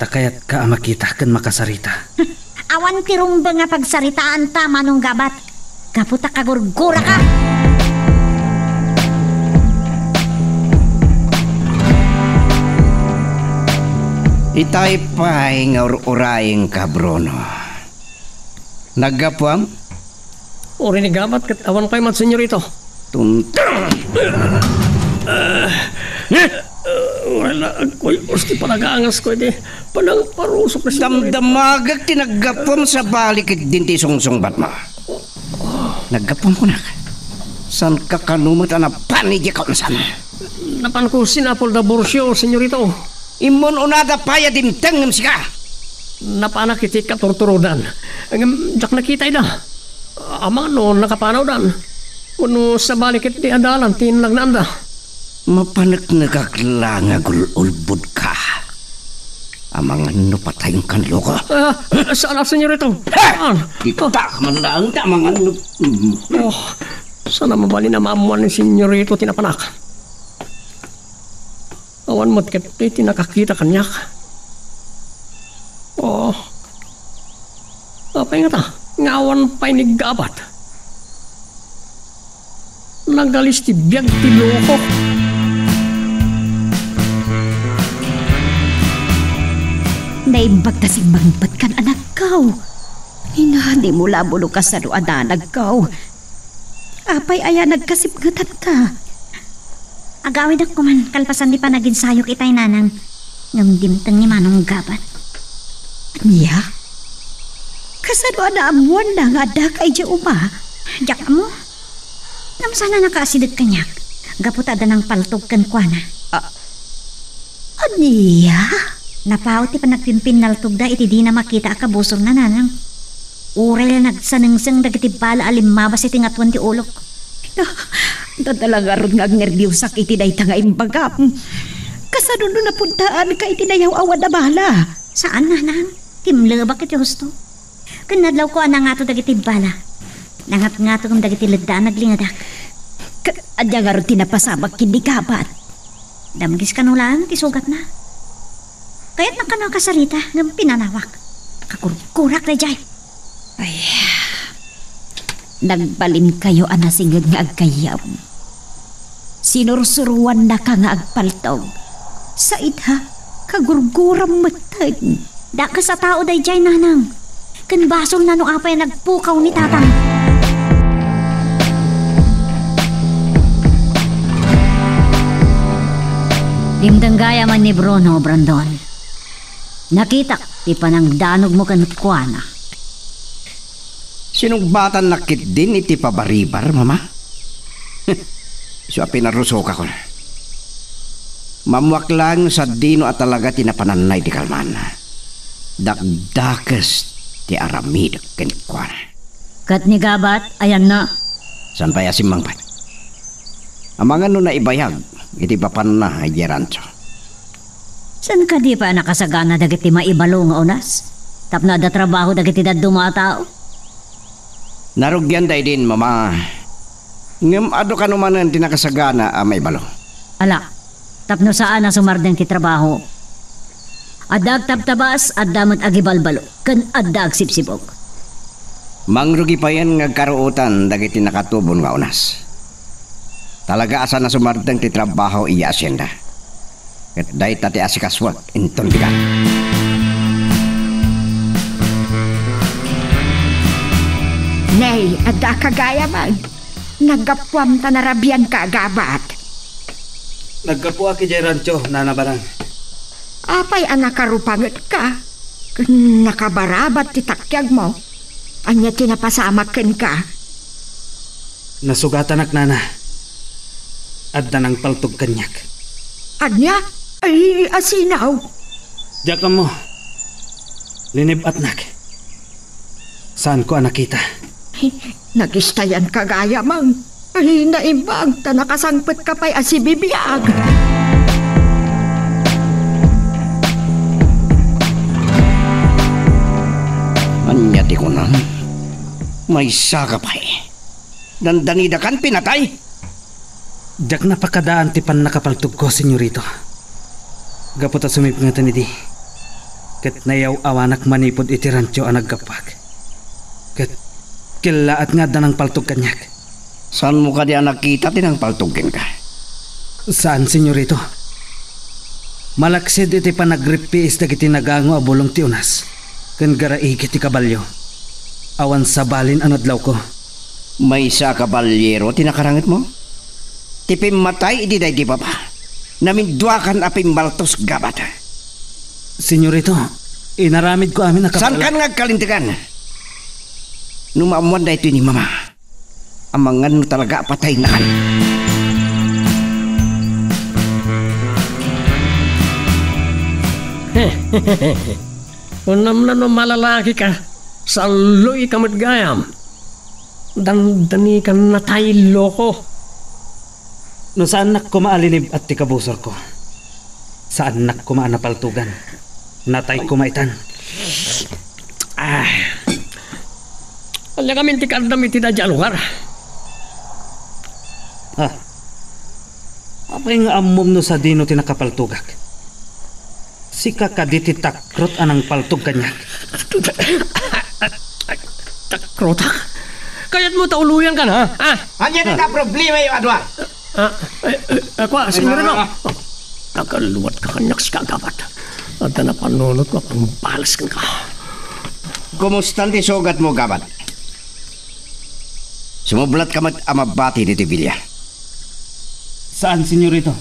Ta kayatka a makita ken makasarita. Awan ti rumbeng a pagsaritaanta, Manong Gabat. Gapu ta kagurguraka. Itay pay nga ur-urayengka, Bruno. Naggapuam? Uray ni Gabat ket awan pay met, Senyorito. Tunta. Wala, agkoy, usti panagangas ko iti panangparusok na, Senyorito. Damdamagek ti naggapuam sabali ketdin ti sungsungbatmo. Naggapuam kunak. Saanka kano met a napan idiay kaunsan? Napanko sinapul da Borcio, Senyorito. Immun unada pay a dimteng ngem sika. Napanak iti katurturodan. Ngem diak nakita ida. Amangan no nakapanawdan. Wenno sabali ketdi a dalan ti nagnaanda. Mapaneknekak la nga gul-ulbodka. Amangan no patayenkan, loko. Ah, saan a, Senyorito? Ha! Saan? Kita man laeng ta amangan no, mm. Oh, saan a mabalin a maammuan ni Senyorito ti napanak. Awan met ketdi ti nakakita kaniak. Oh. Apay ngata nga awan pay ni Gabat? Nagalis ti biag ti loko. Naimbag ta simmangpetkan, anakko. Ina, dimo labulo kasano a danagko. Apay aya nagkasipngetanka? Agawidak koman kalpasan ti panaginsayok itay, nanang, ngem dimteng ni Manong Gabat. Ania? Kasano a naammuanna nga addaka idiay uma? Diak ammo. Ngem saan a nakaasideg kaniak, gapu ta adda nangpaltog kenkuana. A-, ania? Napaut ti panagpimpinnaltogda iti dina makita a kabusorna, nanang. Uray la nagsanengseng dagiti bala a limmabas iti ngatoen ti ulok. Dadala ngarud nga agnerbiosak iti dayta nga imbagam. Kasano no napuntaanka iti nayaw-awan a bala? Saan, nanang. Timlebak iti husto. Ken nadlawko a nangato dagiti bala. Nangatngato ngem dagiti ledda a naglingedak. Ket ania ngarud ti napasamak ken ni Gabat? Damgis kano laeng ti sugatna. Kayatnak kano a kasarita, ngem pinanawak. Kagurgurak daydiay. Ay, nagbalinkayo a nasinged nga aggayyem. Sinursuruannaka nga agpaltog. Saida, kagurguram metten. Dakes a tao daydiay, nanang. Ken basolna no apay a nagpukaw ni tatang. Dimteng gayam ni Bruno, Brandon. Nakitak ti panangdanogmo kenkuana. Sinungbatannak ketdin iti pabaribar, Mama. Isu a pinarusokakon. Maammuak laeng no sadino a talaga ti napananna idi kalman. Dakdakes ti aramidek kenkuana. Ket ni Gabat, ayanna? Saan pay a simmangpet? Amangan no naibayag iti papanna idiay rancho. Saan kadi pay a nakasagana dagiti maibalo nga unas? Tapno adda trabaho dagiti dadduma a tao? Narugianda idin, Mama. Ngem adu kano manen ti nakasagana a maibalo? Ala, tapno saan a sumardeng ti trabaho. Adda agtabtabas, adda met agibalbalo, ken adda agsibsibog. Mangrugi payen nga agkaruotan dagiti nakatubon nga unas. Talaga a saan a sumardeng ti trabaho idiay asienda. Ket dayta ti asikasuak inton bigat. Nay, adda a kagayaman. Naggapuam ta narabianka a Gabat. Naggapuak idiay rancho, Nana Barang. Apay a nakarupangetka ken nakabarabat ti takiagmo? Ania ti napasamak kenka? Nasugatanak, Nana. Adda nangpaltog kaniak. Ania? Ay, asino? Diak ammo. Linib-atnak. Saanko a nakita. Nagistayanka gayam. Ay, naimbag ta nakasangpetka pay a sibibiag. Ania ti kunam? Maysaka pay. Dandanidakan pinatay? Diak napakadaan ti pannakapaltogko, Senyorito. Gapu ta sumipngeten idi, ket nayaw-awanak manipud iti rancho a naggapuak. Ket kellaat nga adda nangpaltog kaniak. Saanmo kadi a nakita ti nangpaltog kenka? Saan, Senyorito. Malaksid iti panagrippiis dagiti nagango a bulong ti unas ken garaigi ti kabalio, awan sabalin a nadlawko. Maysa a kabalyero ti nakarangetmo? Ti pimmatay idi daydi baba, naminduakan a pimmaltos gabat. Senyorito, inaramidko amin a kabala- Saankan nga agkalintegan? No maammoan daytoy ni Mama, amangan no talaga a pataynakan. Kunam la no malalakika, salloyka met gayam. Dandanikan natay, loko. No saannak koma a linib-at ti kabusorko, saannak koma a napaltogan. Natay koma itan. Ah. Ania ngamin ti kaaddam iti daydi a lugar? Ah. Apay nga ammom no sadino ti nakapaltogak? Sika kadi ti takrot a nangpaltog kaniak? Takrotak? Kayatmo ta uluyankan, ha? Ah! Ania dayta problemayo a dua? Ah, eh, eh, eh, kua, Senyorito. Ah. Nakaluatka kaniak sika, gabat. Adda napanunotko a pangbales kenka. Kumustan ti sugatmo, gabat? Sumublatka met a mabati ditoy bilia. Saan, Senyorito.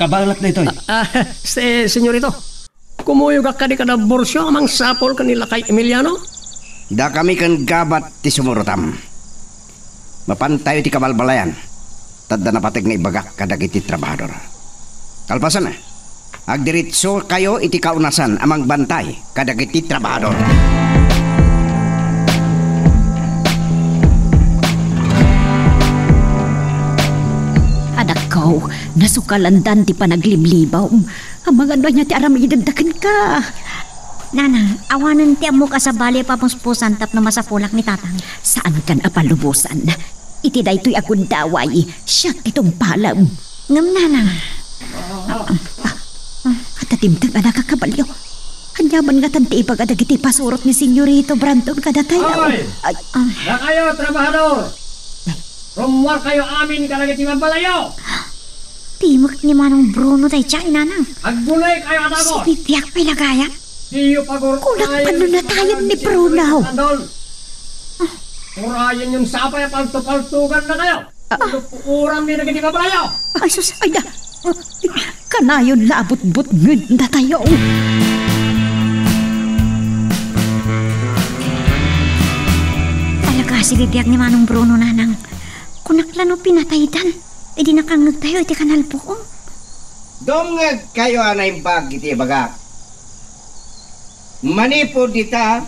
Kabaelak daytoy. Ah, ah, se-, Senyorito. Kumuyogak kadi kada Borcio a mangsapul ken ni Lakay Emiliano? Dakami ken gabat ti sumurotam. Mapantayo iti kabalbalayan, ta adda napateg nga ibagak kadagiti trabahador. Kalpasanna, agdiretsokayo iti kaunasan a mangbantay kadagiti trabahador. Anakko, nasukalandan ti panagliblibam. Amangan no ania ti aramidenda kenka. Nanang, awanen ti ammok a sabali a pamuspusan tapno masapulak ni Tatang. Saankan a palubosan. Iti daytoy a gundaway, siak ti tungpalem. Ngem, Nanang. Adda dimteng a nakakabalio. Aniaman ngatan ti ibaga dagiti pasurot ni Senyorito Brandon kadatayo? Hoy! Ay, ah. Dakayo, trabahador! Rummuarkayo amin kadagiti babbalakayo! Timek ni Manong Bruno daydiay, Nanang. Agbuloykayo a dagus! Sibibiag pay la gayam. Diyo pagur-ayen. Kunak panunatayen ni Bruno. Urayenyon sa apay a palto-paltogannakayo. Ah. Pupuoram ni dagiti babbalakayo. Ay, sus, ay da. Kanayon la a butbutngen datayo. Talaga, sibibiag ni Manong Bruno, Nanang. Kunak la no pinataydan, idi nakangngegtayo iti kanalpukom. Dumngegkayo a naimbag iti ibagak. Manipud dita,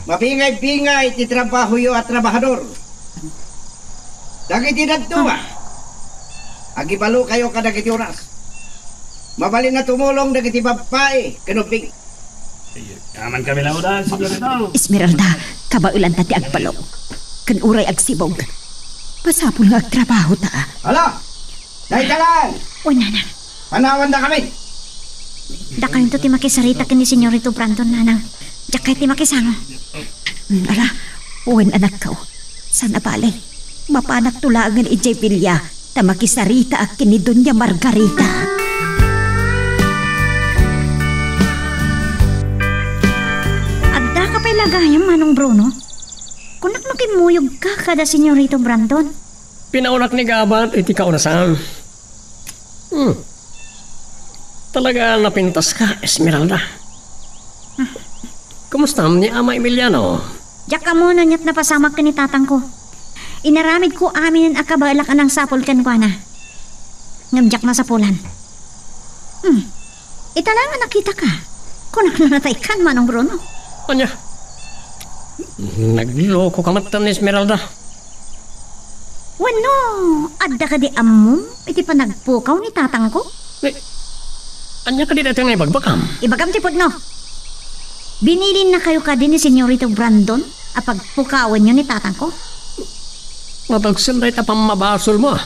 mabingay-bingay ti trabahoyo a trabahador. Dagiti dadduma, agibalokayo kadagiti unas. Mabalin a tumulong dagiti babbai ken ubbing. Aman kami laudan, Senyorito. Esmeralda, kabaelanta ti agbalo. Ken uray agsibog, masapul nga agtrabahota. Hala! Dayta laeng! Wen, Nanang. Panawandakami! Dakayonto ti makisarita ken ni Senyorito Brandon, Nanang. Diak kayat ti makisango. Mm, ala, wen, anakko. Saan a bale. Mapanakto laengen idiay bilia ta makisaritaak ken ni Doña Margarita. Addaka pay la gayam, Manong Bruno? Kunak no kimmuyogka kada Senyorito Brandon? Pinaunak ni Gabat iti kaunasan. Hmm. Talaga napintas ka, Esmeralda. Kumusta ni Ama Emiliano? Diak ammo no aniat napasamak ken ni tatangko. Inaramidko aminen a kabaelak a nangsapul kenkuana. Ngem diak masapulan. Hmm. Ita la nga nakitaka. Kunak no nataykan, Manong Bruno. Ania? Nagloko ka met, Esmeralda. Wenno, adda kadi ammom iti panagpukaw ni tatangko? Eh, ania kadi daytoy nga ibagbagam? Ibagam ti pudno. Binilinnakayo kadi ni Senyorito Brandon a pagpukawenyo ni tatangko? Madagsen dayta pammabasolmo, a.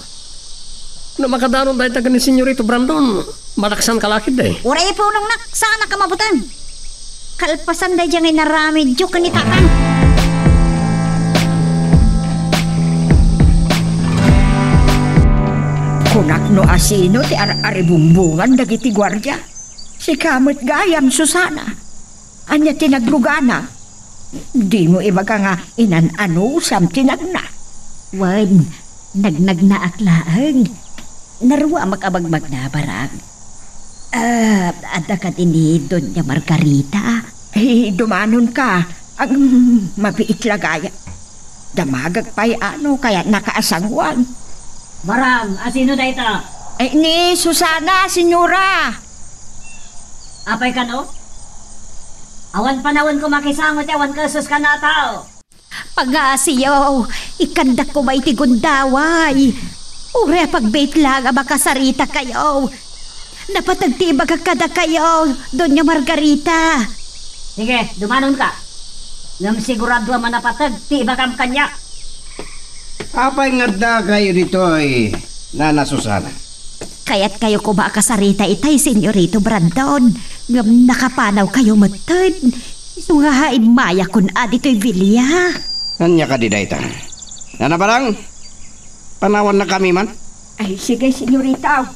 No makadanon dayta ken ni Senyorito Brandon, madaksanka la ketdi. Uray punongnak, saannak a mabuteng. Kalpasan daydiay nga inaramidyo ken ni tatang. Kunak no asino ti ar-aribumbongan dagiti guardia. Sika met gayam, Susana. Ania ti naglugana? Dimo ibaga nga inan-anusam ti nagna. Wen, nagnagnaak laeng. Naruamak a magmagna, Barang. Ah, adda kadi ni Doña Margarita? Eh, dumanonka. Ang mabiit la gayam. Damagek pay a no kayatnaka a sangoan. Barang, asino dayta? Eh, ni Susana, senyora. Apay kano? Awan panawenko makisango ti awan kaesuskana a tao. Pangngaasim, ikkandak koma iti gundaway. Uray a pagbiit laeng a makasaritakayo. Napateg ti ibagak kadakayo, Doña Margarita. Sige, dumanonka. Ngem sigurado a manapateg ti ibagam kaniak. Apay nga addakayo ditoy, Nana Susana? Kayatkayo koma a kasarita itay, Senyorito Brandon, ngem nakapanawkayo metten. Isu nga immayakon a ditoy bilia. Ania kadi dayta? Nana Barang, panawannakami man. Ay, sige, senyorita.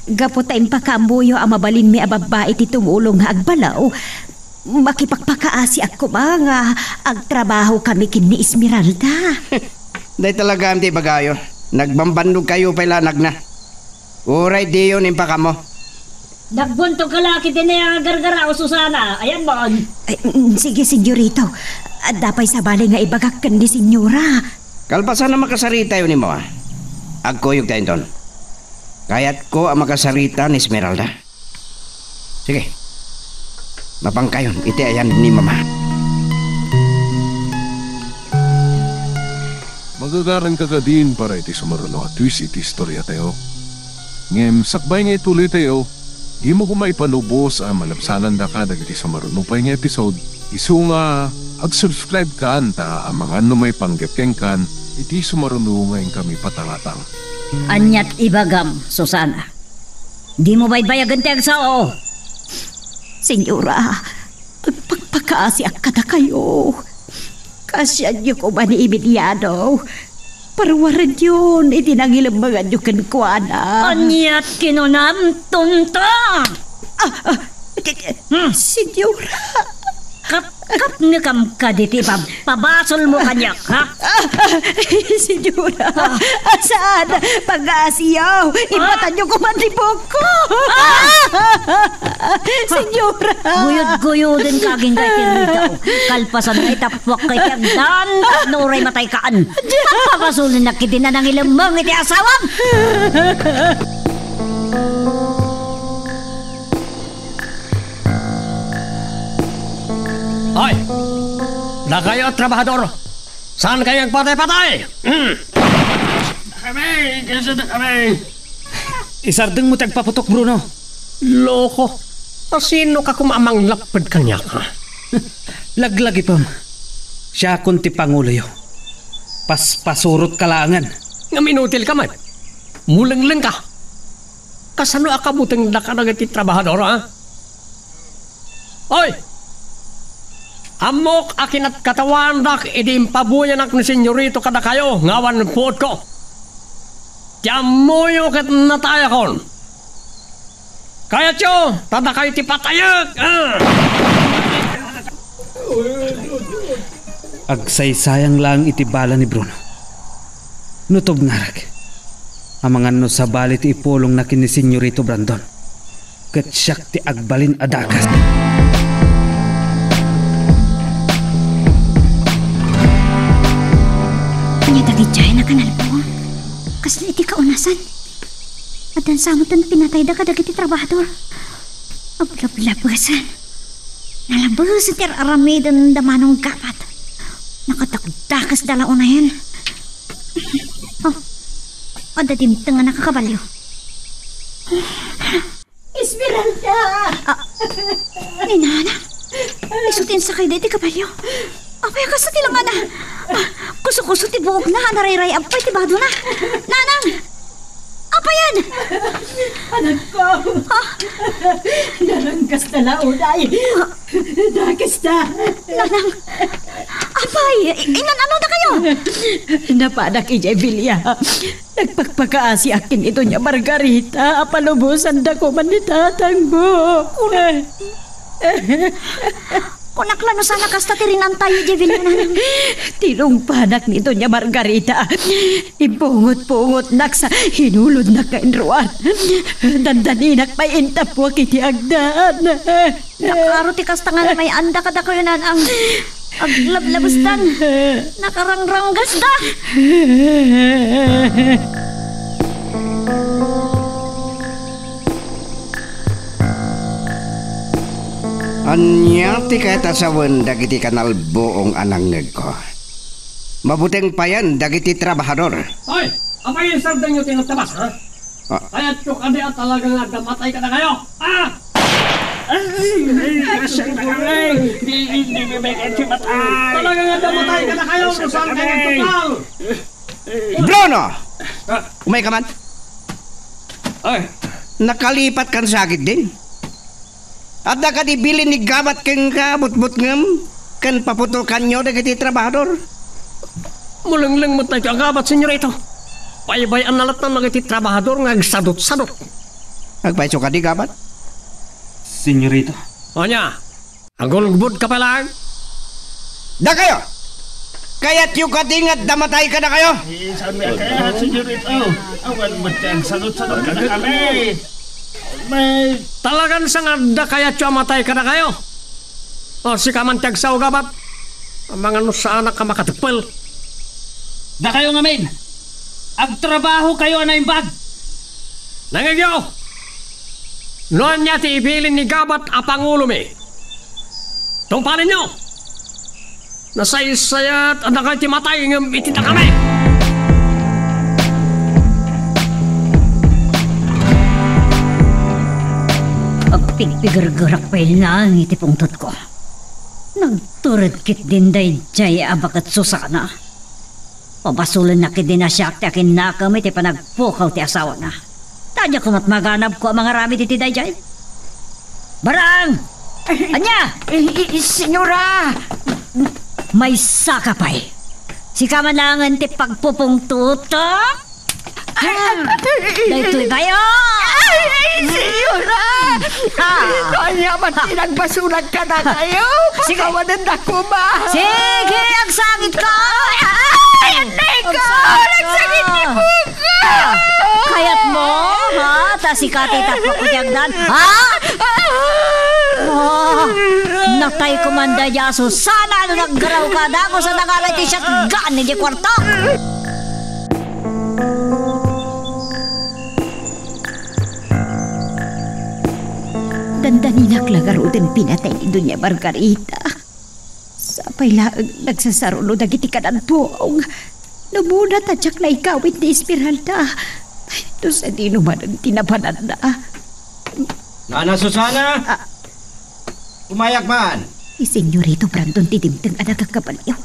Gapu ta impakaammoyo a mabalinmi a babbai ti tumulong nga agbalaw, makipagpakaasiak koma nga agtrabahokami ken ni Esmeralda. Dayta la gayam ti ibagayo. Nagbambannogkayo pay la a nagna. Uray diyon impakaammo. Nagbuntogka la ketdi a gargaraw, Susana. Ayan mo. Ay, mm, sige, senyorito. Adda pay sabali nga ibagak ken ni senyora. Kalpasan a makasaritayo ni Mama, agkuyogtayo inton. Kayatko a makasarita ni Esmeralda. Sige. Mapankayon iti ayan ni Mama. Magagaranka kadin para iti sumaruno a twist iti istoriatayo. Ngem sakbay nga ituloytayo, dimo koma ipanubos a malabsanandaka dagiti sumaruno pay nga episode. Isu nga, ag-subscribe kan ta amangan no maipanggep kenkan iti sumaruno nga inkami patangatang. Aniat ibagam, Susana? Dimo baybayagen ti agsao. Senyora, agpakpakaasiak kadakayo. Kaasianyo koma ni Emiliano. Paruarenyon iti nangilemmenganyo kenkuana. Aniat kinunam, Tonto? Ah, ah, di-, di-, Hmm. Senyora. Kap-, kapnekam kadi ti pab-, pabasolmo kaniak, ha? Ah, senyora. Ah. Saan? Pangngaasim. Ipatanyo koma ti buokko. Ah! Senyora. Guyod-guyodenka agingga iti rida. Kalpasan nga itappuak ka iti agdan, tapno uray mataykaan. Papasolennak iti nanangilemmeng iti asawam. Hoy! Dakayo a trabahador, saan kayo agpatay-patay? Hmm. Kami, kaysa da kami. Isardengmo ti agpaputok, Bruno. Loko. Asino ka koma a manglapped kaniak, ha? Laglagipem. Siakon ti panguloyo. Paspasurotka laengen. Ngem inutil ka met. Mulengleng ka. Kasano a kabutengdaka dagiti trabahador, ha? Oy! Ammok a kinatkattawaandak idi impabuyanak ni Senyorito kadakayo nga awan puodko. Ti ammoyo ket natayakon. Kayatyo, ta dakayo ti patayek! Ah! Agsaysayang laeng iti bala ni Bruno. No tubngarek, Amangan no sabali ti ipulongna ken ni Senyorito Brandon, ket siak ti agbalin a dakes. Ania dagiti a nakanalbo? Kasla iti kaunasan. Addan sa met ti pinatayda kadagiti trabahador. Ablablabesen. Nalabesen ti ar-aramidenda manong gabat. Nakadakdakesda la unayen. Oh, adda dimteng a nakakabalio. Esmeralda! Ah, ni Nana? Isu ti insakayda iti kabalio. Apay a kasta ti langana? Ah, kuso-kuso ti buokna a narayray-ab pay ti badona. Nanang! Apayan? Anakko! Ah! Nanang, kasta la unay. Ah! Dakesta! Nanang! Apay! I-, inan-ano dakayo? Napadak idiay bilia. Nagpakpakaasiak ken ni Doña Margarita a palubosanda koma ni tatangmo. Kunak la no saan a kasta ti rinantayo idiay bilia, Nanang. Tinungpanak ni Doña Margarita. Impungotpungotnak sa hinulodnak nga inruar. Dandaninak pay intappuak iti agdan. Nakaro ti kasta nga namay-anda kadakayo, Nanang. Aglablabestan. Nakarangranggasda. Ania ti kayat a sawen dagiti kanalbuong a nangngegko? Mabuteng payen dagiti trabahador. Hoy! Apay insardengyo ti nagtabas, ha? Ah. Kayatyo kadi a talaga nga adda matay kadakayo? Ah! Ay, ay, ay, ay, ay, di, di, di, di, di, di, matay. Talaga nga adda matay kadakayo, no saan kayo nagtupal? Bruno! Ah. Umay ka man? Ay. Nakalipat kan sakit din. Adda kadi bilin ni gabat kenka, butbutngem, ken paputokanyo dagiti trabahador? Mulengleng met daytoy a gabat, senyorito. Baybay-anna latta dagiti trabahador nga agsadutsadut. Agpayso kadi gabat? Senyorito. Ania? Agulgbodka pay laeng? Dakayo! Kayatyo kadi nga adda matay kadakayo? Eh, saan nga kaya, senyorito? Awan met ti agsadutsadut kadakami. May Talagan sa nga adda kayatyo a matay kadakayo? O, sika man ti agsao, gabat. Amangan no saanak a makatepel. Dakayo ngamin, agtrabahokayo a naimbag. Nangngegyo! No ania ti ibilin ni gabat a pangulomi, tungpalenyo! Nasaysayat a dakay ti matay ngem iti dakami! Agpigpigergerak pay laeng iti pungtotko. Nagtured ketdin daydiay a baket Susana. Pabasolenna ketdin a siak ti akinnakem iti panagpukaw ti asawana. Ta diak met maganabko a mangaramid iti daydiay. Barang! Ania? Eh, eh, senyora! Maysaka pay. Sika man laengen ti pagpupungtotek? Daytoy bayo! Ay, senyora! Ah. Ania man ti nagbasolan kadakayo? Sige. Pakawanendak koma. Sige, agsangit ka! Ay, anay ko! Agsangit ka! Nagsangit ni Puga! Ah, kayat mo, ha? Ta sika ti tapok ko ti agdan, ha? Ah, natay ko man daydiay a Susana no naggaraw ka, dagus a nangalay ti shotgun idiay kuarto. Dandaninak la ngaruden pinatay ni Doña Margarita. Sapay laeng nagsasaruno dagiti kanalbuong. Namuna ta diak naikawit ni Esmeralda. Ay, no sadino manen ti napananna. Nana Susana! Ah. Umayak man! Ni Senyorito Brandon ti dimteng a nagakabalio.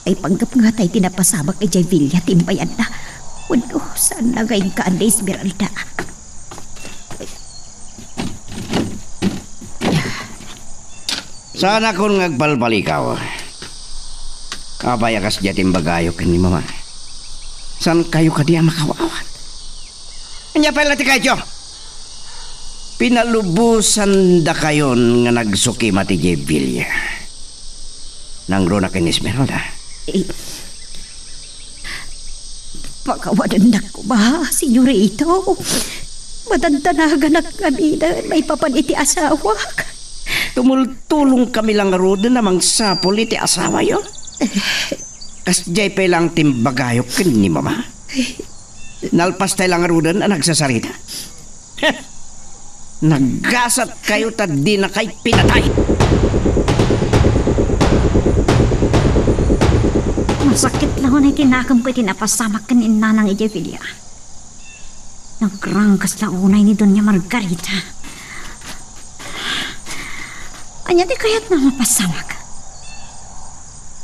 Ay, panggep nga tay ti napasamak idiay bilia ti imbayanna. Wenno, saanna nga inkaan ni Esmeralda? Saanakon nga agbalbalikaw. Apay a kasdiay ti imbagayo ken ni Mama? Saankayo kadi a makaawat? Ania pay la ti kayatyo? Pinalubosandakayon nga nagsukimat idiay bilia. Nangruna ken ni Esmeralda. Eh, Pakawanennak koma, senyorito. Madandanaganak ngaminen maipapan iti asawak. Tumultulongkami la ngaruden a mangsapul iti asawayo. Kasdiay pay laeng ti imbagayo ken ni Mama. Nalpastay la ngaruden a nagsasarita. Naggasatkayo ta dinakay pinatay. Masakit la unay ti nakemko iti napasamak ken ni Nanang idiay bilia. Nagranggas la unay ni Doña Margarita. Ania ti kayatna a mapasamak?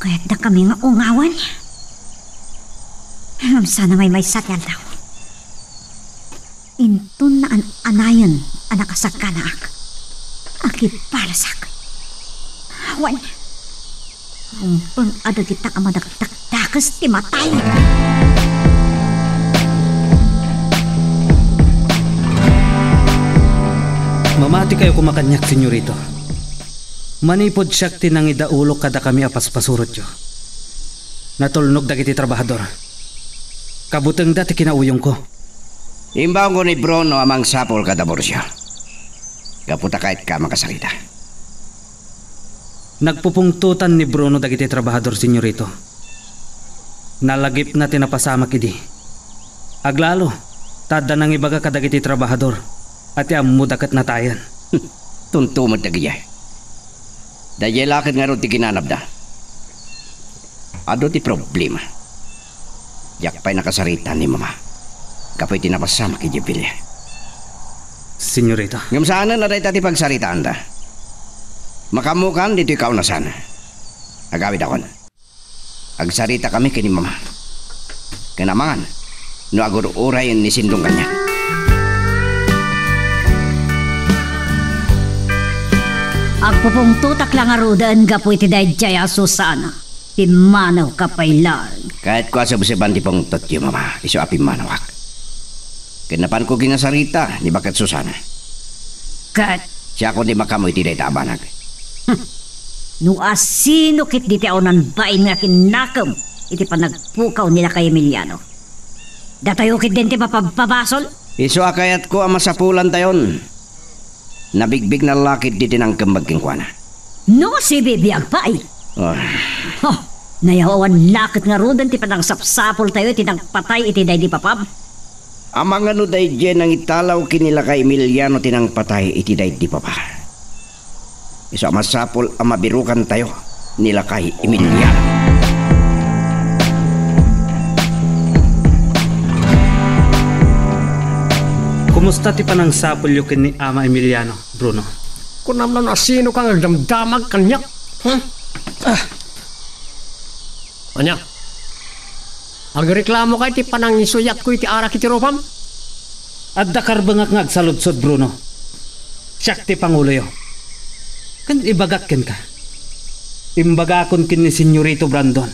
Kayatdakami nga ungawen? Ngem sana maymaysa ti aldaw. Inton naan-anayen a nakasaganaak, agibalasak. Wen, rumbeng a dagita a madakdakdakes ti matay. Mamatikayo koma kaniak, senyorito. Manipud siak ti nangidaulo kadakami a paspasurotyo, natulnog dagiti trabahador. Kabutengda ti kinauyongko. Imbaonko ni Bruno a mangsapul kada Murcia. Gapu ta kayatka a makasarita. Nagpupungtotan ni Bruno dagiti trabahador, senyorito. Nalagipna ti napasamak idi. Aglalo, ta adda nangibaga kadagiti trabahador a ti ammoda ket natayen. Tunto met dagiti. Daydiay la ket ngarud ti kinanabda. Adu ti problema. Diak pay nakasarita ni Mama gapu iti napasamak idiay bilia. Senyorita. Ngem saanen a dayta ti pagsaritaanda. Makaammokan ditoy kaunasan. Agawidakon. Agsaritakami ken ni Mama. Ken amangan no agur-uray ni Sindong kaniak. Agpupungtotak la ngaruden gapu iti daydiay a Susana. Pimmanawka pay laeng. Kayatko a sebseban ti pungtotyo, Mama, isu a pimmanawak. Ken napanko kinasarita ni baket Susana. Ket? Siakon ti makaammo iti dayta a banag. Hmm. No asino ketdi ti awanan bain nga kinnakem iti panagpukaw ni Lakay Emiliano? Datayo ketdin ti mapabpabasol? Isu a kayatko a masapulantayon. Nabigbigna la ketdi ti nangkembag kenkuana. No sibibiag pay. Ah. Huh, nayawan la ket ngaruden ti panangsapsapultayo iti nangpatay iti daydi papam. Amangan no daydiay nangitalaw ken ni Lakay Emiliano ti nangpatay iti daydi papa. Isu a masapul a mabirukantayo ni Lakay Emiliano. Kumusta ti panangsapulyo ken ni Ama Emiliano, Bruno? Kunam no asinoka nga agdamdamag kaniak? Hmm? Ah. Ania? Agreklamoka iti panangisuyatko iti arak iti rupam? Adda karbengak nga agsaludsod, Bruno. Siak ti panguloyo. Ken ibagak kenka. Imbagakon ken ni Senyorito Brandon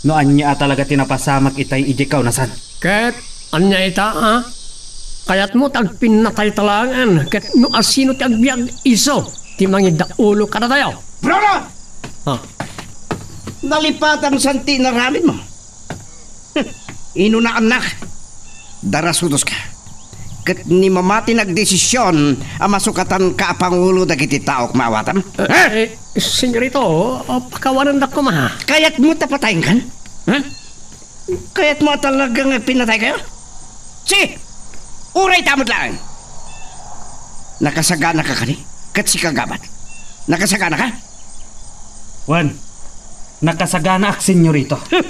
no ania a talaga ti napasamak itay idiay kaunasan. Ket ania ita, a? Kayatmo ti agpinnatayta laengen ket no asino ti agbiag isu ti mangidaulo kadatayo? Bruno! Ah. Nalipatan san ti inaramidmo? Inunaannak. Darasudoska. Ket ni Mama ti nagdesision a masukatanka a pangulo dagiti taok maawatam. Eh, eh, senyorito, pakawanendak koma. Kayatmo ta patayenkan? Ha? Kayatmo a talaga nga agpinnataykayo? Si! Uray ta met laeng! Nakasaganaka kadi? Ket sika, Gabat? Nakasaganaka? Wen, nakasaganaak, senyorito. Hmm.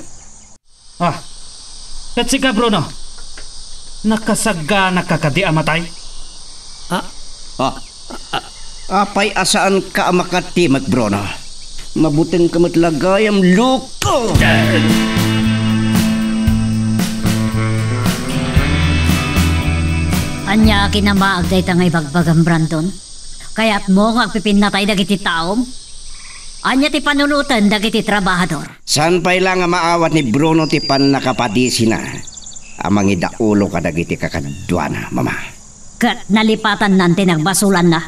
Ah, ket sika, Bruno? Nakasaganaka kadi a matay? Ah? Ah, ah, apay a saanka a makatimek, Bruno? Mabutengka met la gayam, loko! Ania a kinamaag dayta nga ibagbagam, Brandon? Kayatmo nga agpipinnatay dagiti taom? Ania ti panunoten dagiti trabahador? Saan pay la nga maawat ni Bruno ti pannakapadisina a mangidaulo kadagiti kakaduana, Mama. Ket nalipatannan ti nagbasolanna.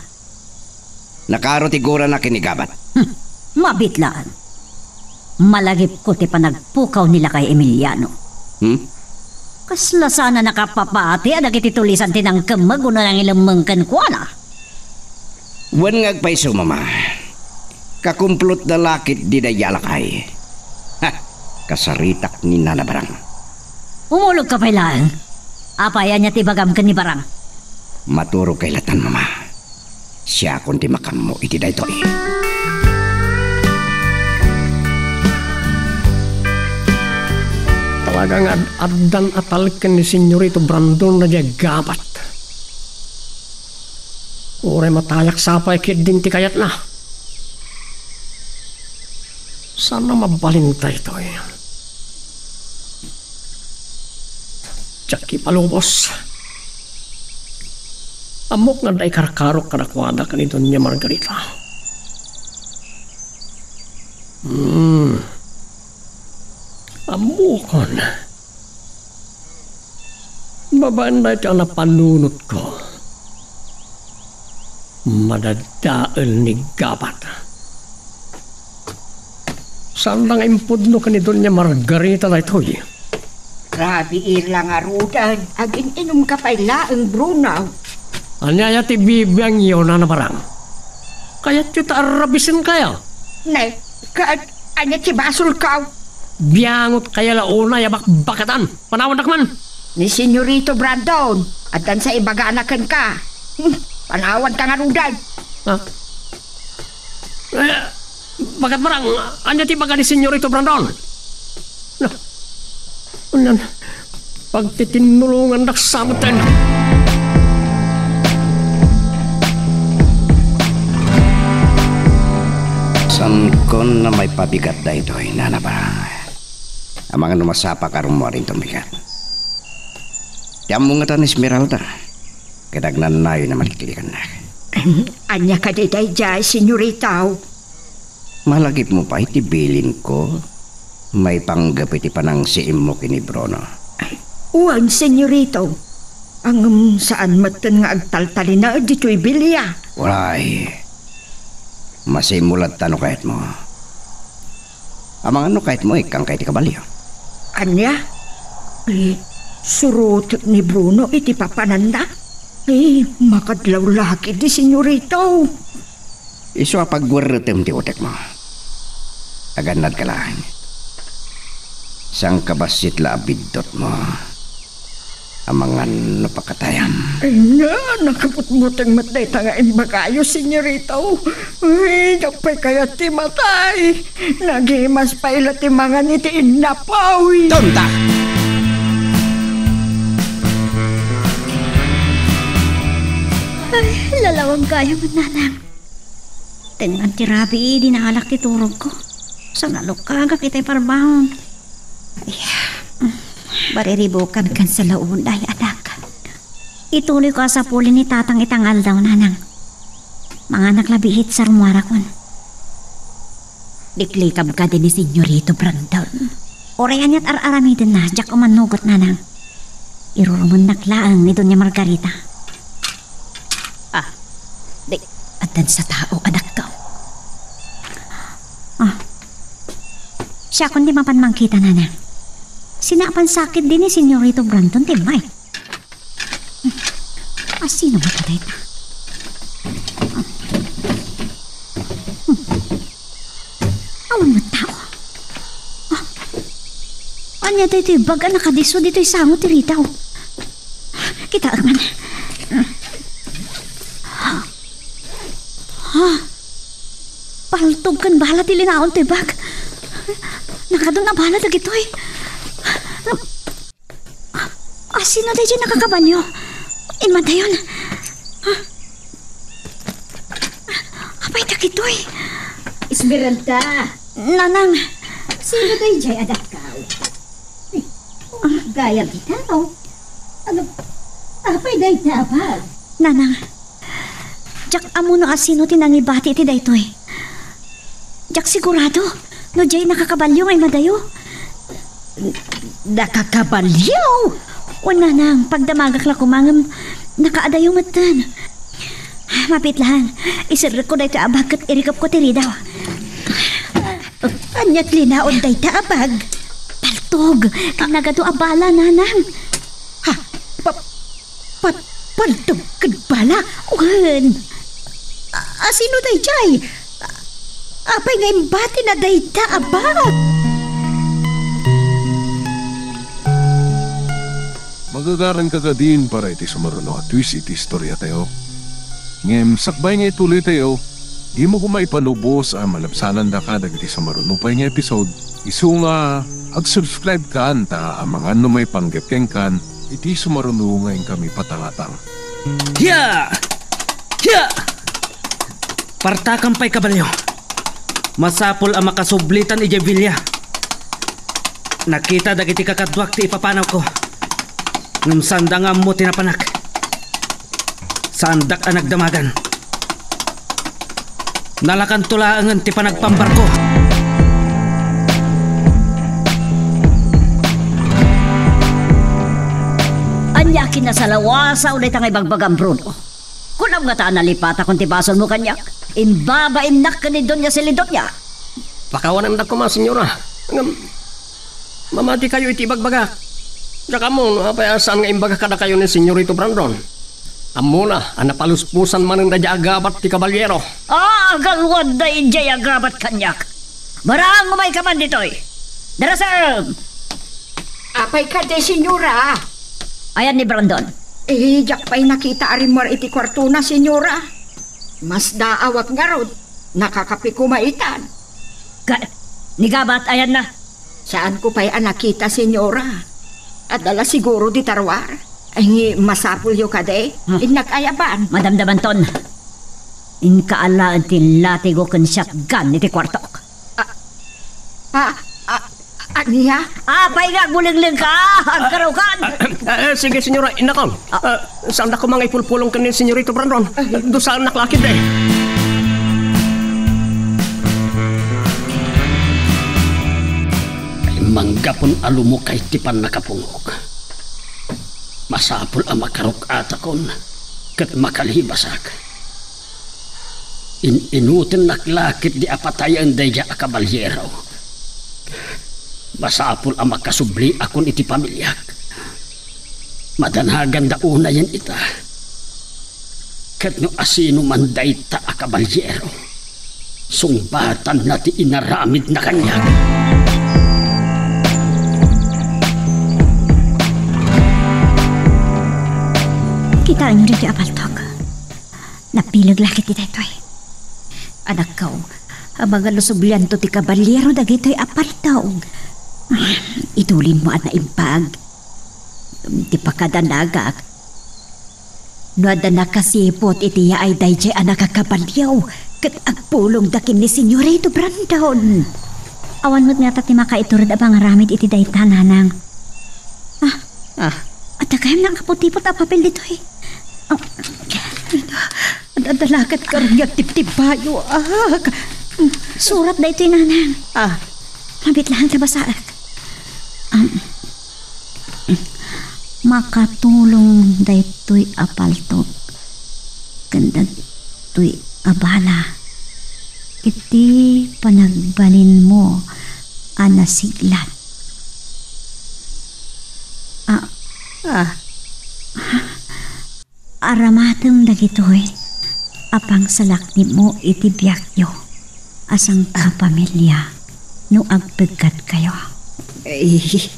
Nakaro ti gurana ken ni Gabat. Hmm, mabitlaan. Malagipko ti panagpukaw ni Lakay Emiliano. Hmm? Kasla sana nakapapati a dagiti tulisan ti nangkemmeg wenno nangilemmeng kenkuana. Wen nga agpayso, Mama. Kakumplotda la ketdi daydi a lakay. Ha! Kasaritak ni Nana Barang. Umulogka pay laeng. Apay, ania ti ibagam ken ni Barang? Maturogkay latan, Mama. Siakon ti makaammo iti daytoy. Talaga nga ad-addan a talken ni Senyorito Brandon daydiay gabat. Uray matayak sapay ketdin ti kayatna. Saan a mabalin daytoy? Diak ipalubos. Ammok nga adda ikarkarok kadakuada ken ni Doña Margarita. Hmm. Ammokon. Babaen daytoy a napanunotko, madadael ni gabat. Saan la nga impudno ken ni Doña Margarita daytoy? Rabii la ngaruden, agin-inumka pay laeng, Bruno. Ania aya ti bibiangyo, Nana Barang? Kayatyo ta arrabisenkayo? Ne, ket ania ti basolko? Biangotkay la unay a bakbakatan. Panawandak man. Ni Senyorito Brandon, addan sa ibagana kenka. Hmm, panawanka ngaruden. Ha? Eh, baket Barang, ania ti ibaga ni Senyorito Brandon? Na, unan, pagtitinnulongandak sa metten. Saankon a maipabigat daytoy, Nana Barang. Amangan no masapaka rummuar inton bigat. Ti ammo ngata ni Esmeralda, ket agnanayon a maliklikannak. Ania kadi daydiay, senyorita? Malagipmo pay ti bilinko maipanggep iti panangsiimmo ken ni Bruno? Wen, senyorita. Ngem saan metten nga agtaltalinaed ditoy bilia. Uray, masiimmo latta no kayatmo. Amangan no kayatmo, ikkangka iti kabalio. Ania? Eh, surotek ni Bruno iti papananna? Eh, makadlawlaki di, senyorita. Isu a pagwerretem ti utekmo. Agannadka laeng. Sangkabassit la a biddutmo. Amangan no pakatayam. Ania, nakabutbuteng met dayta nga imbagayo, senyorita. Ay, diak pay kayat ti matay. Nagimas pay la ti mangan iti innapoy. Tonta! Ay, lalawag gayam, nanang. Tengngan ti rabii, dinaalak ti turogko. Sa nalukagak itay parbaon. Ay, bariribukan ken salaon, day, anak. Ituloyko a sapulin ni Tatang ita nga aldaw, nanang. Manganak la biit sa rummuarakon. Liklikam kadi ni Senyorito Brandon. Uray aniat ar-aramidenna, diak umannugot, nanang. Irurumennak laeng ni Doña Margarita. Ah, di, addan sa tao, adakko. Ah, siakon ti mapan mangkita, nanang. Sinapan sakit din ni Senyorito Brandon ti may. Asino nga dayta? Hmm. Awan met tao. Ah. Ania daytoy bag a nakadisso ditoy sango ti ridaw? Kitaek man. Ah. Paltog ken bala ti linaon toy bag. Nakadun a bala dagitoy. Asino daydiay nakakabalio? Immadayon. Ah. Apay dagitoy? Esmeralda. Nanang. Sino daydiay a dakkaw? Ay, gayam ita, oh. Ano? Apay dayta a bag? Nanang. Diak ammo no asino ti nangibati iti daytoy. Diak sigurado no diay nakakabalio nga immadayo. Nakakabalio? Wen, nanang, pagdamagak la koma ngem nakaadayo metten. Mapit laeng, iserrekko daytoy a bag ket irikepko ti ridaw. Aniat linaon dayta a bag? Paltog, ken nagadu a bala, nanang. Patpaltog ken bala? Wen. A-, asino daydiay? A-, apay nga imbatina dayta a bag? Magagaranka kadin para iti sumaruno a twist iti istoriatayo. Ngem sakbay nga ituloytayo, dimo koma ipanubos a malabsanandaka dagiti sumaruno pay nga episode. Isu nga ag-subscribe kan ta amangan no maipanggep kenkan iti sumaruno nga inkami patangatang. Hiya! Hiya! Partakam pay, kabalyo. Masapul a makasublitan idiay bilia. Nakita dagiti kakaduak ti ipapanawko. Ngem saanda nga ammo ti napanak. Saandak a nagdamagan. Nalakanto laengen ti panagpambarko. Ania kinasalawasaw dayta nga ibagbagam, Bruno? Kunam ngata a nalipatakon ti basolmo kaniak. Imbabainnak ken ni Doña Celidonia. Pakawanendak koma, señora. Ngem, mamatikayo iti ibagbagak. Diak ammo no apay a saan nga imbagak kadakayo ni Señorito Brandon. Ammona a napalusposan manen daydiay a gabat ti kabalyero. Ah, agalwad daydiay a gabat kaniak. Barang, umayka man ditoy. Darasem! Apay kadi, señora? Ayan ni Brandon. Eh, diak pay nakita a rimmuar iti kuartona, señora. Masdaawak ngarud, nakakape koma itan. Ka-, ni gabat, ayanna. Saanko pay a nakita, señora. Adda la siguro dita ruar. Ay, masapulyo kadi. Hmm. Innak ayaban. Madamdamanton. Inka alaen ti latigo ken shotgun iti kuartok. Ah, ah, ah, ania? Apay nga agbulenglengka? Agkaraukan? Ah, ah, ah, sige, señora, innakon. Ah. Ah, saandak koma nga ipulpulong ken ni Señorito Brandon. Dusaennak la ketdi. Manggapun a lumukay ti pannakapungok, masapul a makaruk-atakon ket makalibasak. In-inutennak la ketdi a patayen daydiay a kabalyero. Masapul a makasubliakon iti pamiliak. Madanaganda unayen ita. Ket no asino man dayta a kabalyero, sungbatanna ti inaramidna kaniak. Kitaenyo daytoy a paltok. Nabileg la ketdi daytoy. Anakko, amangan no sublianto ti kabalyero dagitoy a paltog. Idulinmo a naimbag. Ti pakadanagak, no adda nakasiput iti yaay daydiay a nakakabalio ket agpulongda ken ni Señorito Brandon. Awan met ngata ti makaitured a pangaramid iti dayta, nanang. Ah, ah. Adda gayam nakaputipot a papel ditoy. Ah, adda la ket karuyag tibtibayo, ah. Surat daytoy, nanang. Ah. Mabit laeng ta basaek. Um, makatulong daytoy a paltok ken daytoy a bala iti panagbalinmo a nasiglat. Ah, ah. Aramatem dagitoy a pangsalaknibmo iti biagyo a sangkapamilia no agpeggatkayo. Eh.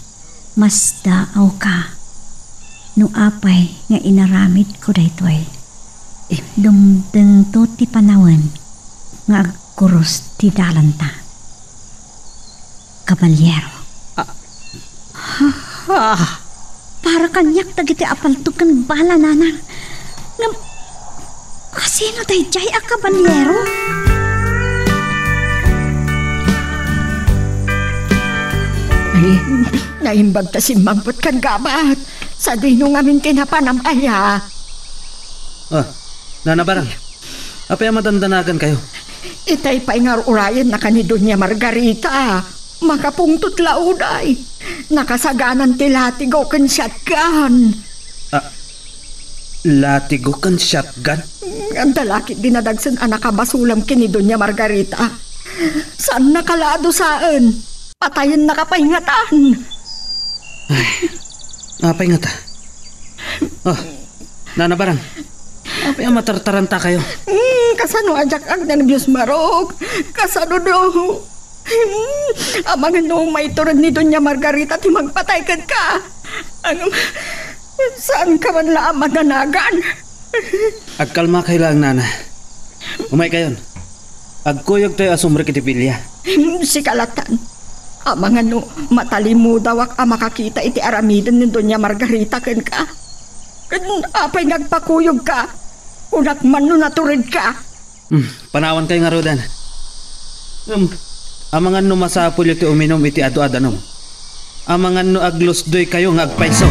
Masdaawka no apay nga inaramidko daytoy. Dumtengto ti panawen nga agkurus ti dalanta. Kabalyero. Ah. Ah, para kaniak dagiti a paltok ken bala, nanang. Ngem, asino daydiay a kabalyero? Ay, naimbag ta simmangpet ken gabat. Sadino ngamin ti napanam aya? Ah, Nana Barang, apay a madandanagankayo? Itay pay nga ur-urayenna ken ni Doña Margarita. Makapungtot la uday. Nakasaganan ti latigo ken shotgun. Ah, latigo ken shotgun? Adda la ketdi nadagsen a nakabasolem ken ni Doña Margarita. Saannaka la a dusaen. Patayennaka pay ngatan. Ay, apay ngata? Ah, Nana Barang, apay a matartarantakayo? Hmm, kasano a diak agnerbios, Marok? Kasano do? Hmm, amangan no maitured ni Doña Margarita ti magpatay kenka. Ang, saanka man la a madanagan. Agkalmakayo laeng, nana. Umaykayon. Agkuyogtayo a sumrek iti bilia. Hmm, sika latan. Amangan no matalimudawak a makakita iti aramiden ni Doña Margarita kenka. Ken apay nga agpakuyogka? Kunak man no naturedka. Hmm, panawankayo ngaruden. Ngem, amangan no masapulyo ti uminum iti adu a danum. Amangan no aglusdoykayo nga agpayso.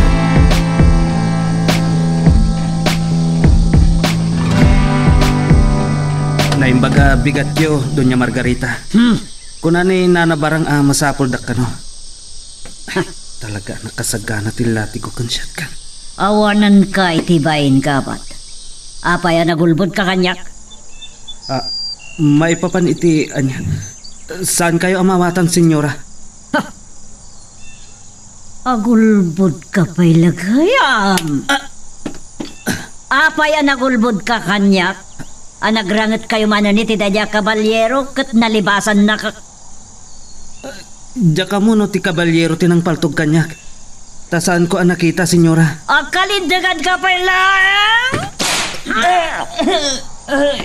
Naimbag a bigatyo, Doña Margarita. Hmm. Kuna ni Nana Barang a masapuldak kano. Talaga a nakasagana ti latigo ken shotgun. Awanenka iti bain, gabat. Apay a nagulbodka kaniak? Ah, maipapan iti ania. Saankayo a maawatan, senyora? Ha! Agulbodka pay la gayam. Ah! Apay a nagulbodka kaniak? A nagrangetkayo manen iti daydiay a kabalyero ket nalibasannaka. Diak ammo no ti kabalyero ti nangpaltog kaniak. Ta saanko a nakita, senyora. Agkalinteganka pay laeng?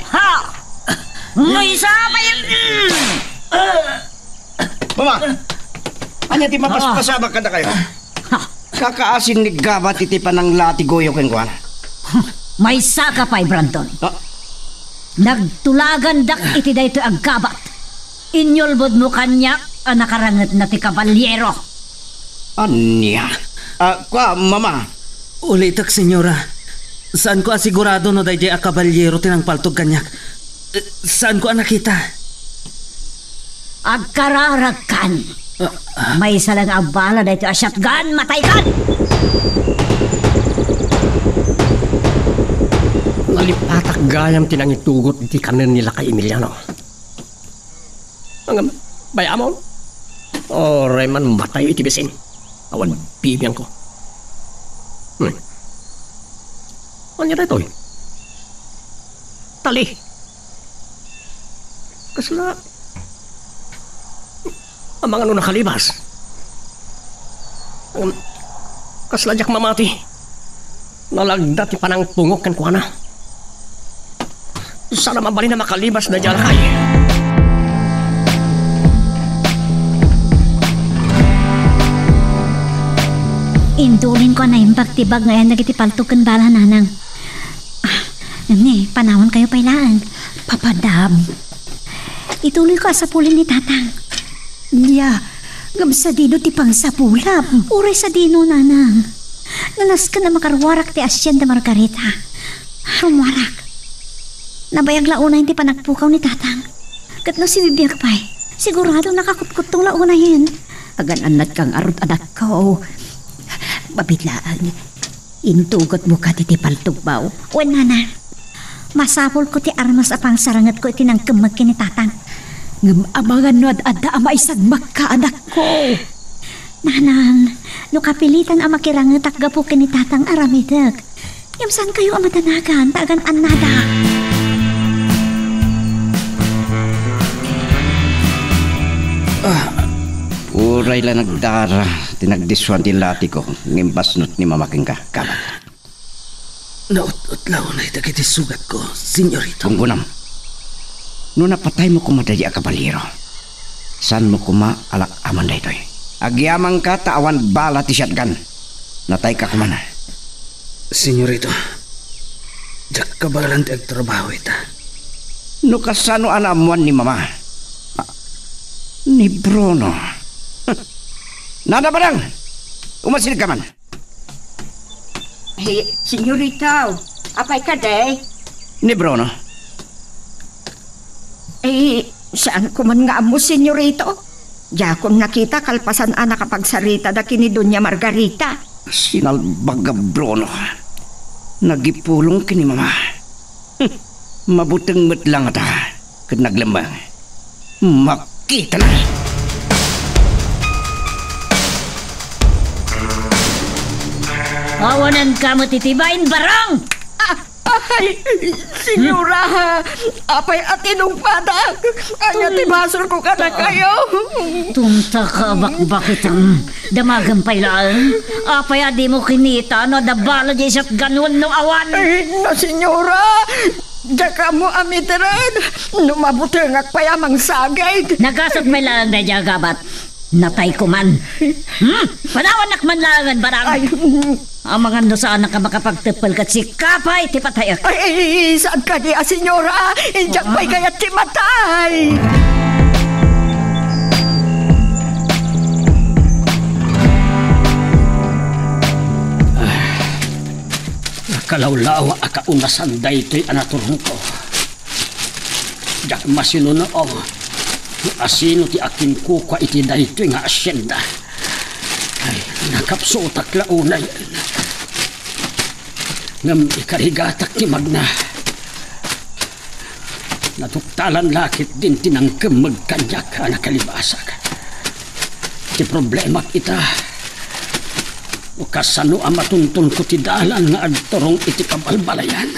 Ha! Maysa pay. Mama, ania ti mapaspasamak kadakayo? Ha! Kakaasin ni gabat iti pananglatigoyo kenkuana. Maysaka pay, Brandon. Ah. Nagtulagandak iti daytoy a gabat. Inyulbodmo kaniak a nakarangetna ti kabalyero. Ania? Ah, kua, mama. Ulitek, senyora. Saanko a sigurado no daydiay a kabalyero ti nangpaltog kaniak. Eh, saanko a nakita. Agkararagkan. Ah, ah. Maysa lang a bala daytoy a shotgun, mataykan! Nalipatak gayam ti nangitugot iti kanen ni Lakay Emiliano. Ngem, bay-amon? Uray man matayo iti bisin. Awan bibiangko. Hmm. Ania daytoy? Tali. Kasla, amangan no nakalibas. Um, kasla diak mamati. Nalagda ti panangpungok kenkuana. Saan a mabalin a makalibas daydiay a lakay. Intulinko a naimbag ti bag nga ayan dagiti paltog ken bala, nanang. Ah, ngem ni, panawankayo pay laeng. Papadam. Ituloyko a sapulen ni Tatang. Nia, ngem sadino ti pangsapulam? Uray sadino, nanang. Nanasken a makaruarak ti asienda Margarita. Rummuarak. Nabayag la unayen ti panagpukaw ni Tatang. Ket no sibibiag pay, sigurado nakakutkuttong la unayen. Agan-annadka ngarud, anakko. Mabiit laeng. Intugotmo kadi ti paltogmo. Wen, nana. Masapulko ti armas a pangsarangetko iti nangkemmek ken ni Tatang. Ngem amangan no ad-adda a maisagmakka, anakko. Nanang, no kapilitan a makirangetak gapu ken ni Tatang, aramidek. Ngem saankayo a madanagan ta agan-annada. Ah, uray la nagdara ti nagdissuan ti latigo, ngem basnot ni Mama kenka, gabat. Naut-ut la unay dagiti sugatko, senyorito. Gunggunam. No napataymo koma daydiay a kabalyero, saanmo koma a lak-aman daytoy. Agyamanka ta awan bala ti shotgun. Natayka koma. Senyorito, diak kabaelan ti agtrabaho ita. No kasano a naammoan ni Mama? Ah, ni Bruno. Nana Barang! Umasidegka man. Ay, senyorita, apay kadi? Ni Bruno. Ay, saanko man nga ammo, senyorito. Diakon nakita kalpasan a nakapagsarita da ken ni Doña Margarita. Sinalbag a Bruno. Nagipulong ken ni Mama. Hmm, mabuteng met la ngata ket naglemmeng. Makitana. Awanenka met iti bain, Barang! Ay, senyora, apay a tinungpadak? Ania ti basolko kadakayo? Tunta ka, bakbakit. Damagem pay laeng. Apay a dimo kinita no adda bala diay shotgun wenno awan? Ay, no, senyora, diak ammo a miteren no mabutengak pay a mangsagid. Nagasat pay laeng daydiay a gabat. Natayko man. Hmm? Panawannak man laengen, barang. Ay, mm. Amangan no saanak a makapagteppel ket sika pay ti patayek. Ay, ay, saan kadi a, senyora? Diak pay kayat ti matay. Nakalawlawa a kaunasan daytoy a naturongko. Diak masinuno no asino ti akinkukua iti daytoy nga asienda. Ay, nakapsutak la unay. Ngem ikarigatak ti magna. Natuktalan la ketdin ti nangkemmeg kaniak a nakalibasak. Ti problemak ita, no kasano a matuntonko ti dalan nga agturong iti kabalbalayan?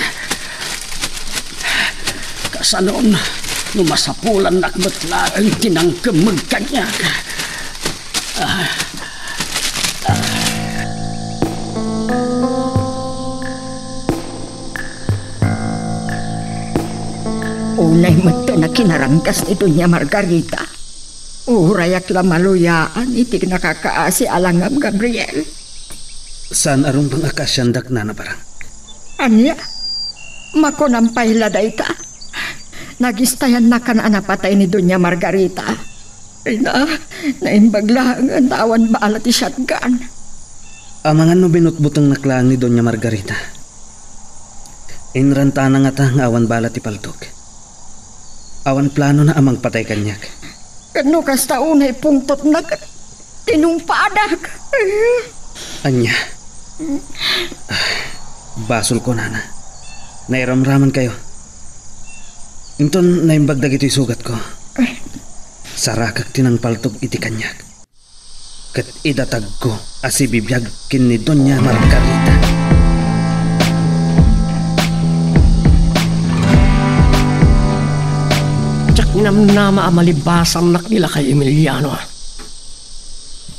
Kasano no masapulannak met laeng ti nangkemmeg kaniak? Ah. Unay met a kinaranggas ni Doña Margarita. Urayak la maluyaan iti nakakaasi a langam, Gabriel. Saan a rumbeng a kaasiandak, Nana Barang. Ania? Makunam pay la dayta? Nagistayannakan a napatay ni Doña Margarita. Ay na, naimbag laengen ta awan bala ti shotgun. Amangan no binutbutengnak laeng ni Doña Margarita. Inrantana ngata nga awan bala ti paltog. Awan planona a mangpatay kaniak. Ket no kasta, unay pungtotna ket tinungpadak. Ania? Basolko, Nana. Nairamramankayo. Inton naimbag dagitoy sugatko, sarakek ti nangpaltog iti kaniak. Ket idatagko a sibibiag ken ni Doña Margarita. Diak namnama a malibasannak ni Lakay Emiliano.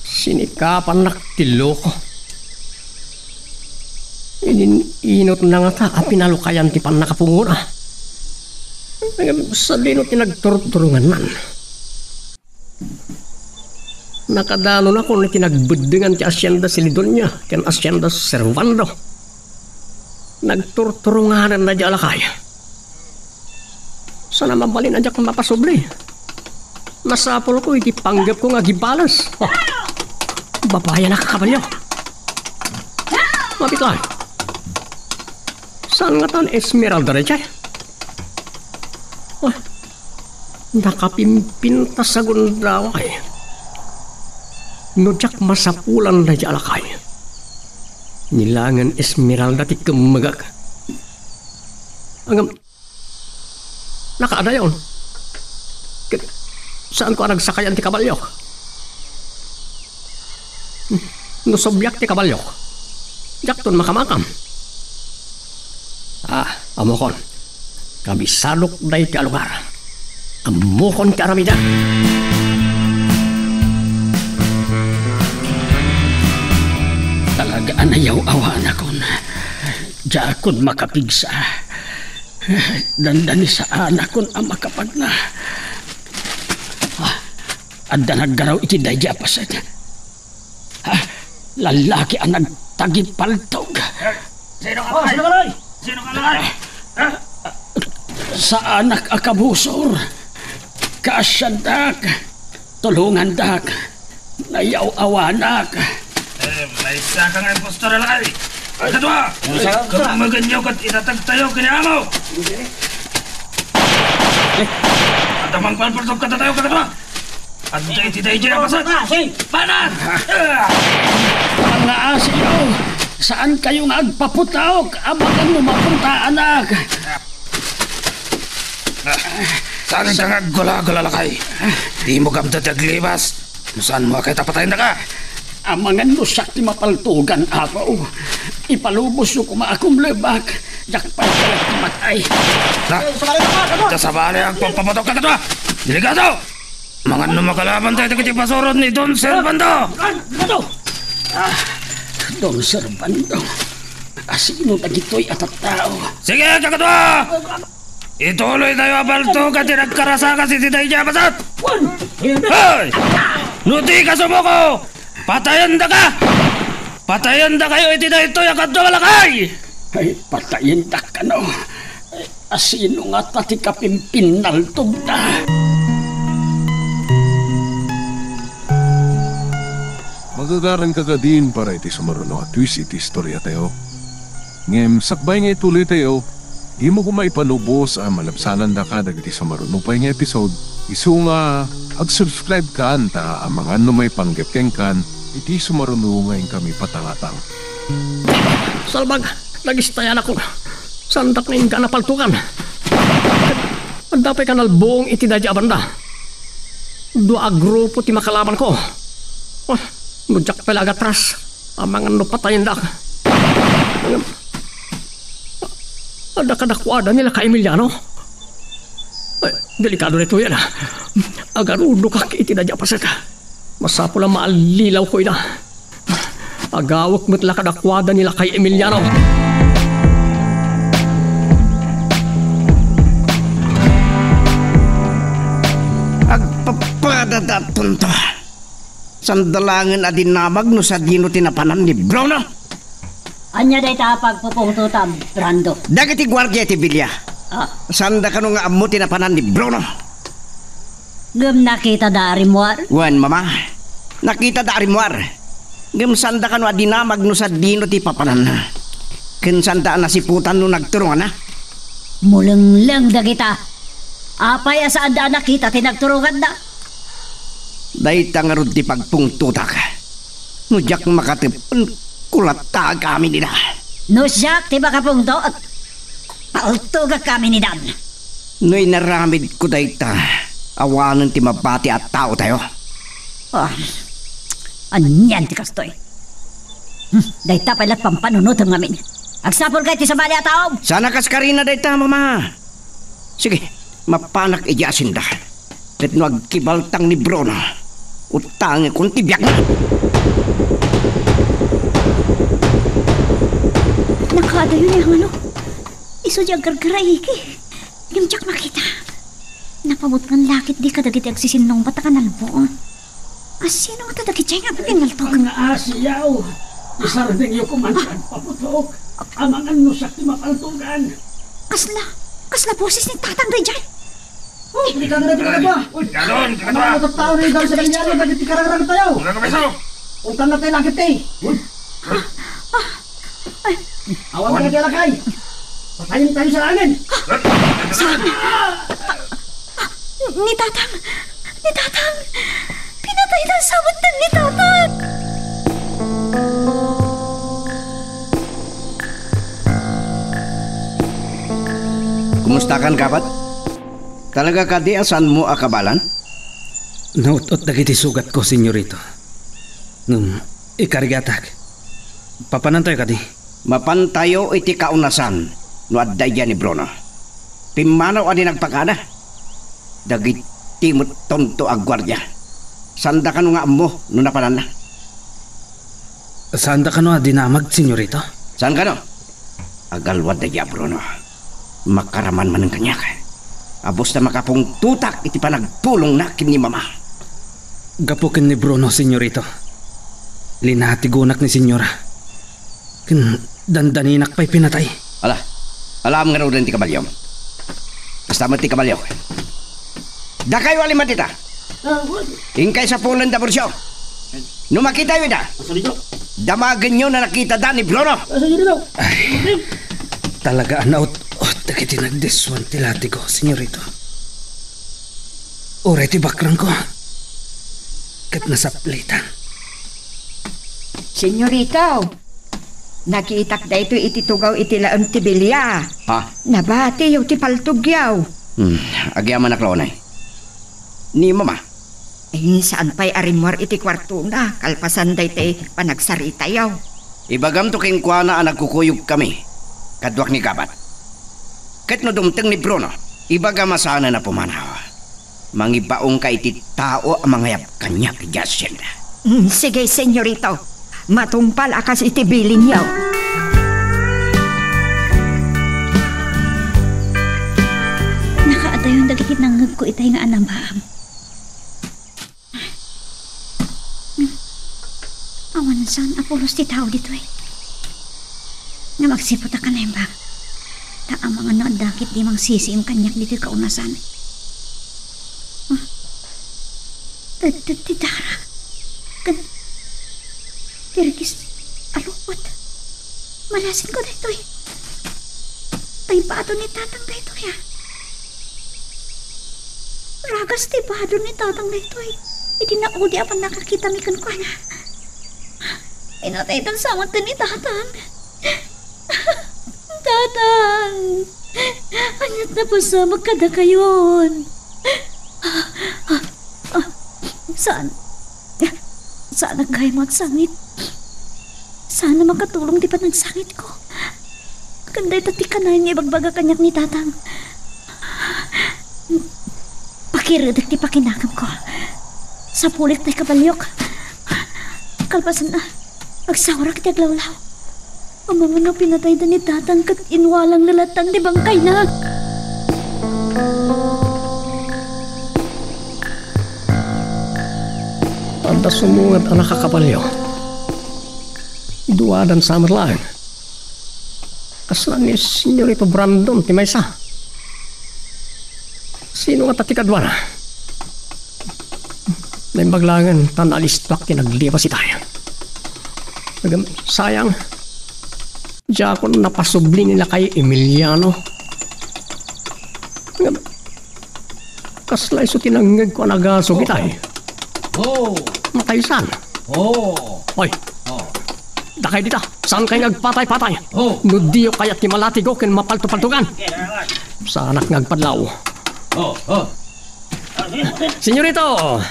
Sinikapannak ti loko. Inin-inotna ngata a pinalukayan ti pannakapungona. Ngem sadino ti nagturturongannan? Nakadanonakon iti nagbeddengan ti Hacienda Celedonia ken Hacienda Servando. Nagturturongananna diay a lakay. Saan a mabalin a diak mapasubli. Masapulko iti panggepko nga agibales. Oh. Babayanak a kabalio. Mapitlan. Saan ngata ni Esmeralda daydiay? Ah, nakapimpintas a gundaway. No diak masapulan daydiay a lakay, ni laengen Esmeralda ti kemmegak. Ngem, nakaadayon. Ket saanko a nagsakayan ti kabaliok. No subliak ti kabaliok, diakton makamakam. Ah, ammokon. Kabisadok daytoy a lugar. Ammokon ti aramidek. Talaga a nayaw-awanakon. Diakon makapigsa. Dandani saanakon a makapagna. Ah, adda naggaraw iti daydi a paset. Ah, lallaki a nagtagipaltog. Sino ka, Oh, sino ka, Loy? Sino ka, Loy? Ah, saanak a kabusor. Kaasiandak. Tulongandak. Nayaw-awanak. Eh, maysa ka nga impostor, lakay. Kadua! Ano sa- Kamaganyo ket itatagtayo ken ni amo! Eh. Adda mangpalpaltog kadatayo, kadua! Adda iti daydi a paset! Banat! Mga asiyo, saan kayo nga agpaputaok? Amangan no mapuntaanak. Ah, saan ka nga aggula-gula, lakay? Di mo gamda ti aglibas. No saan mo a kayat a patayen daka? Amangan no siak ti mapaltugan, Apo. Ipalubosyo koma a kumlebak, diak pay kayat ti matay. Ta, ta sabali, agpapaputok ka kadua! Delikado! Amangan no makalaban tayo dagiti pasurot ni Don Servando! Ah, Don Servando. Asino dagitoy a tattao? Sige, kakadua! Ituloy tayo a paltugan ti nagkarasakas iti daydi a bassit! Wan! Hoy! No di ka sumuko, patayendaka! Patayendakayo iti daytoy a kadualakay! Ay, patayendak kano. Asino ngata ti kapimpinnaltogda? Magagaranka kadin para iti sumaruno a twist iti istoriatayo. Ngem sakbay nga ituloytayo, dimo koma ipalubos a malabsanandaka dagiti sumaruno pay nga episode, isu nga ag-subscribe kan ta amangan no maipanggep kenkan iti sumaruno nga inkami patangatang. Salbag, nagistayanakon. Saandak nga inggana paltugan. Adda pay kanalbuong iti daydi a banda. Dua a grupo ti makalabanko. Ah, no diak pay la agatras, amangan no patayendak. Ngem, adda kadakuada ni Lakay Emiliano? Ay, delikado daytoy, a. Agarudokak iti daydi a paset. Masapul a maallilawko ida. Agawek met la kadakuada ni Lakay Emiliano. Agpapadadatonto. Sanda laengen a dinamag no sadino ti napanan ni Bruno. Ania dayta a pagpupungtotam, Brando? Dagiti guardia ti bilia. Ah. Sanda kano nga ammo ti napanan ni Bruno? Ngem nakitada a rimmuar? Wen, Mama. Nakitada a rimmuar. Ngem sanda kano a dinamag no sadino ti papananna. Ken sanda a nasiputan no nagturonganna. Mulengleng dagita. Apay a saanda a nakita ti nagturonganna? Dayta ngarud ti pagpungtotak. No diak makatep-, kulattaag amin ida. No siak ti makapungtot, paltogak amin idan. No inaramidko dayta, awanen ti mabati a taotayo. Ah, anian ti kastoy? Hmm, dayta pay la't pampanunotem ngamin. Agsapulka iti sabali a taom. Saan a kaskarina dayta, Mama. Sige, mapanak idiay asinda. Ket no agkibaltang ni Bruno, utangekon ti biagna. Nakaadayo ni Angelo. Isu di aggargaraiki. Ngem diak makita. Napabutngan la ketdi kadagiti agsisinnungbat a kanalbuong. Asino ngata dagiti nga agpinaltog? Nga asiyaw, isardengyo koma ti agpaputok. Amangan no siak ti mapaltogan. Kasla, kasla boses ni Tatang daydiay. Oh, delikado na, delikado. Uy, gadon, delikado. Ang mga tattao na yung sa kanya, dagiti kararag tayo. Wala ka beso. Utang na tayo, lakit eh. Uy. Ah, ah. Ay. Awan ka kaya lakay. Patayin tayo sa langit. Sa-, ah, ni Tatang. Ni Tatang. Pinatay na sabot na ni Tatang. Kumusta kan, kabat? Talaga kadi a saanmo a kabaelan? Naut-ot dagiti sugatko, senyorito. Ngem, ikarigatak. Papanantayo kadi? Mapantayo iti kaunasan no adda idiay ni Bruno. Pimmanaw a di nagpakada. Dagiti met tonto a guardia. Sanda kano nga ammo no napananna? Sanda kano a dinamag, senyorito? Saan kano? Agalwad daydiay a Bruno. Makaraman manen kaniak. Abus ta makapungtotak iti panagpulongna ken ni Mama. Gapu ken ni Bruno, senyorito. Linatigonak ni senyora. Ken dandaninak pay pinatay. Ala, alaam ngaruden ti kabaliom. Kasta met ti kabaliok. Dakayo a lima dita. Ah, wen. Inkay sapulen da, Burcio. No makitayo ida, damagenyo no nakitada ni Bruno. Ay, talaga a naut-ot dagiti nagdissuan ti latigo, senyorito. Uray ti bakrangko, ket nasaplitan. Senyorito, nakitak daytoy iti tugaw iti laem ti bilia. Ha? Nabatiyo ti paltogyo. Hmm, agyamanak la unay. Ni Mama, Eh, saan pay a rimmuar iti kuartona kalpasan daytoy panagsaritayo? Ibagamto kenkuana a nagkukuyogkami kaduak ni Gabat. Ket no dumteng ni Bruno, ibagam a saanen a pumanaw. Mangibaongka iti tao a mangayab kaniak idiay asienda. Mm, sige, senyorito. Matungpal a kas iti bilinyo. Nakaadayon dagiti nangngegko itay nga anabaam. Hmm. Awan saan a pulos ti tao ditoy. Ngem agsipud a kanaimbag. Ta amangan no adda ketdi mangsisiim kaniak ditoy kaunasan. Ah. Tedted ti dara. Ken tirgis a lupot. Malasinko daytoy. Tay bado ni Tatang daytoy, a. Ragas ti bado ni Tatang daytoy. Idi naudi a pannakakitami kenkuana. Pinataydan sa amanten ni Tatang. Tatang! Ania't napasamak kadakayon? Ah, ah, saan? Saan a gayam agsangit? Saan a makatulong ti panagsangitko? Ken dayta ti kanayon nga ibagbaga kaniak ni Tatang. Pakiredek ti pakinagemko. Sapulik tay kabaliok. Kalpasanna, agsaorak iti aglawlaw. Amangan no pinatayda ni Tatang ket inwalang lalatang ti bangkayna. Adda sumunged a nakakabalio. Duadan sa met laeng. Kasla ni Senyorito Brandon ti maysa. Sino ngata ti kaduana? Naimbag laengen ta naalistoak ti naglibas itay. Ngem, sayang. Diakon napasubli ni lakay Emiliano. Ngem, kasla isu ti nangngegko a nagasug itay. Oh. Mataysan. Oh. Oy. Oh. Dakay dita, saan kay nga agpatay-patay? Oh. No diyo kayat ti malatigo ken mapaltopaltogan. Saanak nga agpadlaw. Oh, oh. Senyorito!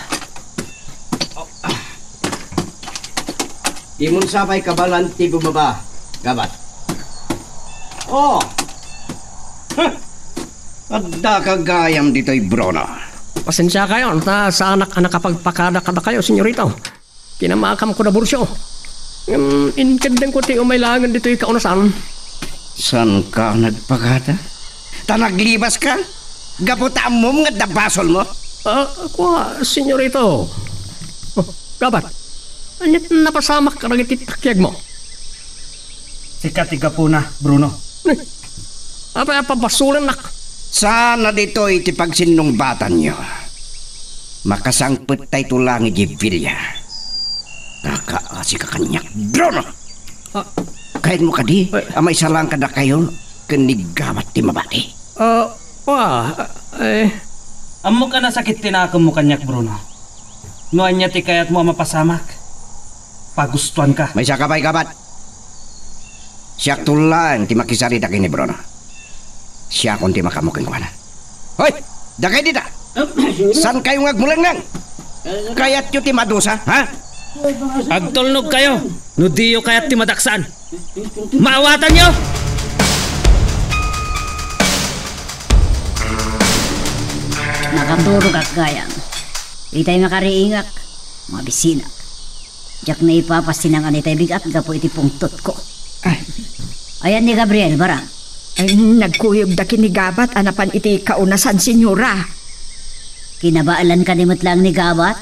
Imon sa pay kabalan ti bumaba, Gabat. Oh! Huh! Adda ka gayam ditoy, Bruno. Pasensiakayon, ta saanak a nakapagpakada kadakayo, senyorito. Kinamakamko da Burcio. Ngem, inkeddengko ti umay laengen ditoy kaunasan. Saanka nagpakada? Ta naglibaska? Gapu ta ammom nga adda basolmo? Ah, kua, senyorito. Oh, Gabat, ania't napasamak kadagiti takiagmo? Sika ti gapuna, Bruno. Apay a pabasolennak? Saan a ditoy ti pagsinnungbatanyo. Makasangpettayto laeng idiay bilia. Kakaasika kaniak, Bruno! Ah. Kayatmo kadi a maisalaang kadakayo ken ni Gabat ti mabati? Ah, wa, eh. Ammok a nasakit ti nakemmo kaniak, Bruno. No ania ti kayatmo a mapasamak, pagustuanka. Maysaka pay, Gabat. Siakto laeng ti makisarita ken ni Bruno. Siakon ti makaammo kenkuana. Hoy! Dakay dita! Saankayo nga agmulengneng? Kayatyo ti madusa, ha? Agtulnogkayo no diyo kayat ti madaksan. Maawatanyo! Nakaturogak gayam. Itay makariingak, mabisinak. Diak naipapas ti nangan itay bigat gapu iti pungtotko. Ay. Ayan ni Gabriel, barang? Ay, nagkuyogda ken ni Gabat a napan iti kaunasan, senyora. Kinabaelan kadi met laeng ni Gabat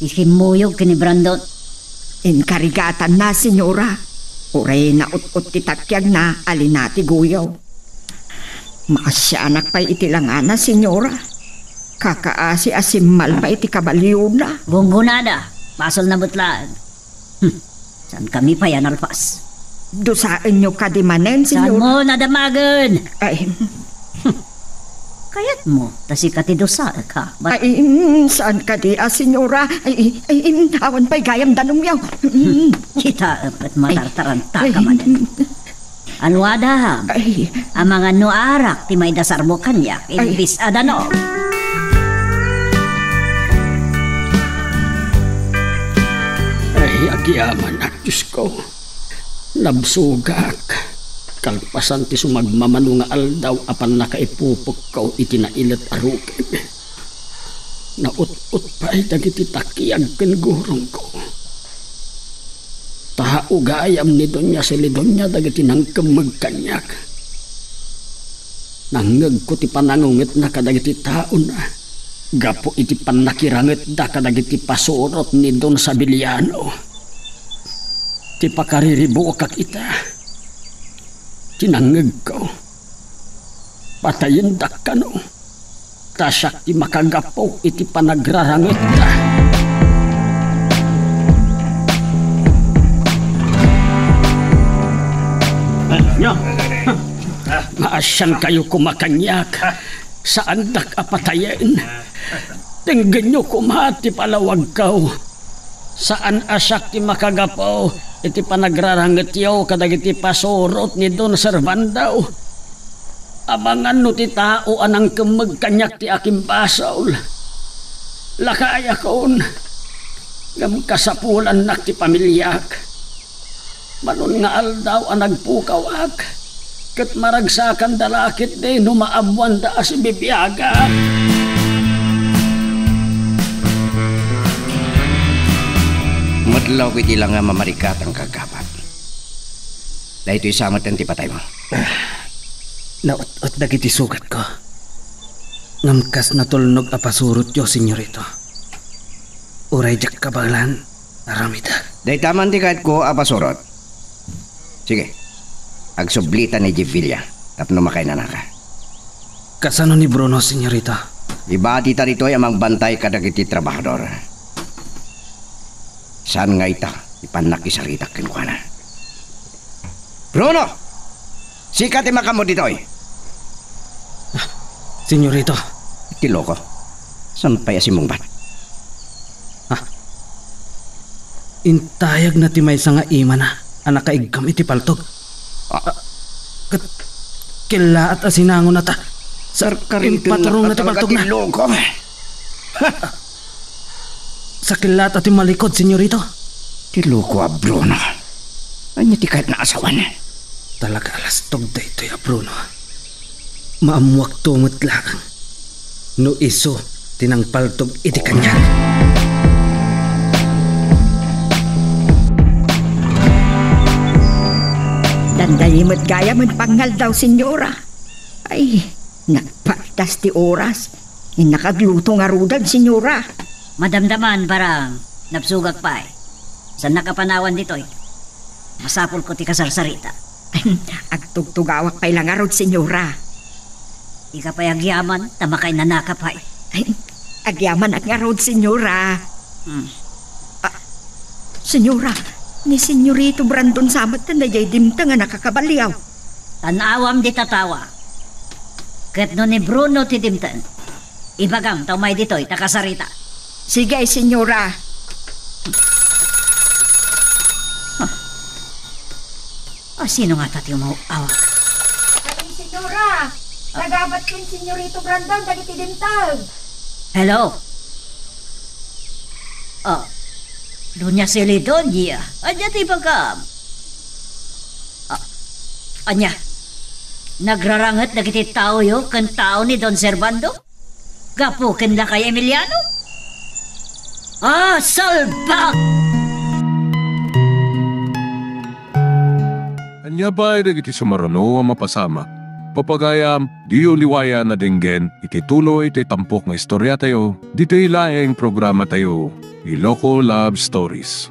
ti kimmuyog ken ni Brandon? Inkarigatanna, senyora. Uray naut-ot ti takiagna a linatigoyo. Maasianak pay iti langana, senyora. Kakaasi a simmal pay iti kabaliona. Gunggonada, basolna met laeng. Hmm, saankami pay a nalpas. Dusaenyo kadi manen, senyora. Saanmo nadamagen? Ay. Hmm. Kayatmo, ta sika ti dusaek, ha? Bat- Ay, mm, saan kadi a, senyora? Ay, ay, mm, awan pay gayam danumyo. Mm. Kitaem ket matartarantaka manen. Ay. Anuada, ay, amangan no arak ti maidasarmo kaniak, ay, imbis a danum. Ay, agyamanak, Diosko. Nabsogak. Kalpasan ti sumagmamano nga aldaw a pannakaipupokko iti nailet a rukem. Naut-ot pay dagiti takiag ken gurongko. Tao gayam ni Doña Celidonia dagiti nangkemmeg kaniak. Nangngegko ti panangungetna kadagiti taona gapu iti pannakirangetda kadagiti pasurot ni Don Sabiliano. Ti pakariribukak ita, ti nangngegko, patayendak kano, ta siak ti makagapu iti panagrarangetta. Ania? Maasiankayo koma kaniak. Saandak a patayen. Denggenyo koma ti palawagko. Saan a siak ti makagapu iti panagrarangetyo kadagiti pasurot ni Don Servando. Amangan no ti tao a nangkemmeg kaniak ti akimbasol. Lakayakon, ngem kasapulannak ti pamiliak. Manon nga aldaw a nagpukawak, ket maragsakanda la ketdi no maammoanda a sibibiagak. Met law iti langa mamarigatang kagapat. Daytoy sa met ti pataymo. Naut-ot dagiti sugatko. Ngem kas natulnog a pasurotyo, Senyorito. Uray diak kabaelan, aramidek. Dayta man ti kayatko a pasurot. Sige, agsublita ni Jevilla tapno makainanaka. Kasano ni Bruno, Senyorito? Ibatita ditoy a mangbantay kadagiti trabahador. Saan nga ita ti pannakisaritak kenkuana. Bruno! Sika ti makaammo ditoy. Ah, Senyorito. Ti loko. Saan pay a simmungbat? Ah. Intayagna ti maysa nga imana a nakaiggam iti paltog. Ah. Ah, ket kellaat a sinangonata. Sa-, karkariten impaturongna ti paltogna. Ti loko. Sakilata ti malikod, Senyorito. Ti loko a Bruno. Ania ti kayatna a sawen? Talaga a lastog daytoy a Bruno. Maammuakto met laeng no isu ti nangpaltog iti kaniak. Dandani met gayam a pangaldaw, Senyora. Ay, nagpartas ti oras. Innak agluto ngaruden, Senyora. Madamdaman, Barang. Nabsogak pay. Saannak a panawan ditoy. Masapulko ti kasarsarita. Agtugtugawak pay la ngarud, Senyora. Ika pay agyaman, ta makainanaka pay. Ay, agyamanak ngarud, Senyora. Hmm. Ah, Senyora, ni Senyorito Brandon sa met ti daydiay dimteng a nakakabaliaw. Tan-awam dita tawa. Ket no ni Bruno ti dimteng, ibagam ta umay ditoy ta kasarita. Sige, Senyora. Ah. Ah, sino ngata ti umaw-awag? Ay, Senyora! Nagabat ken Senyorito Brandon dagiti dimteng. Hello? Ah, Doña Celidonia, ania ti ibagam? Ah, ania? Nagraranget dagiti taoyo ken tao ni Don Servando? Gapu ken lakay Emiliano? Ah, salbag! Ania pay dagiti sumaruno a mapasamak? Papagayam, diyo liwayan a denggen iti tuloy ti tampok nga istoriatayo, ditoy laeng programatayo, Iloko Love Stories.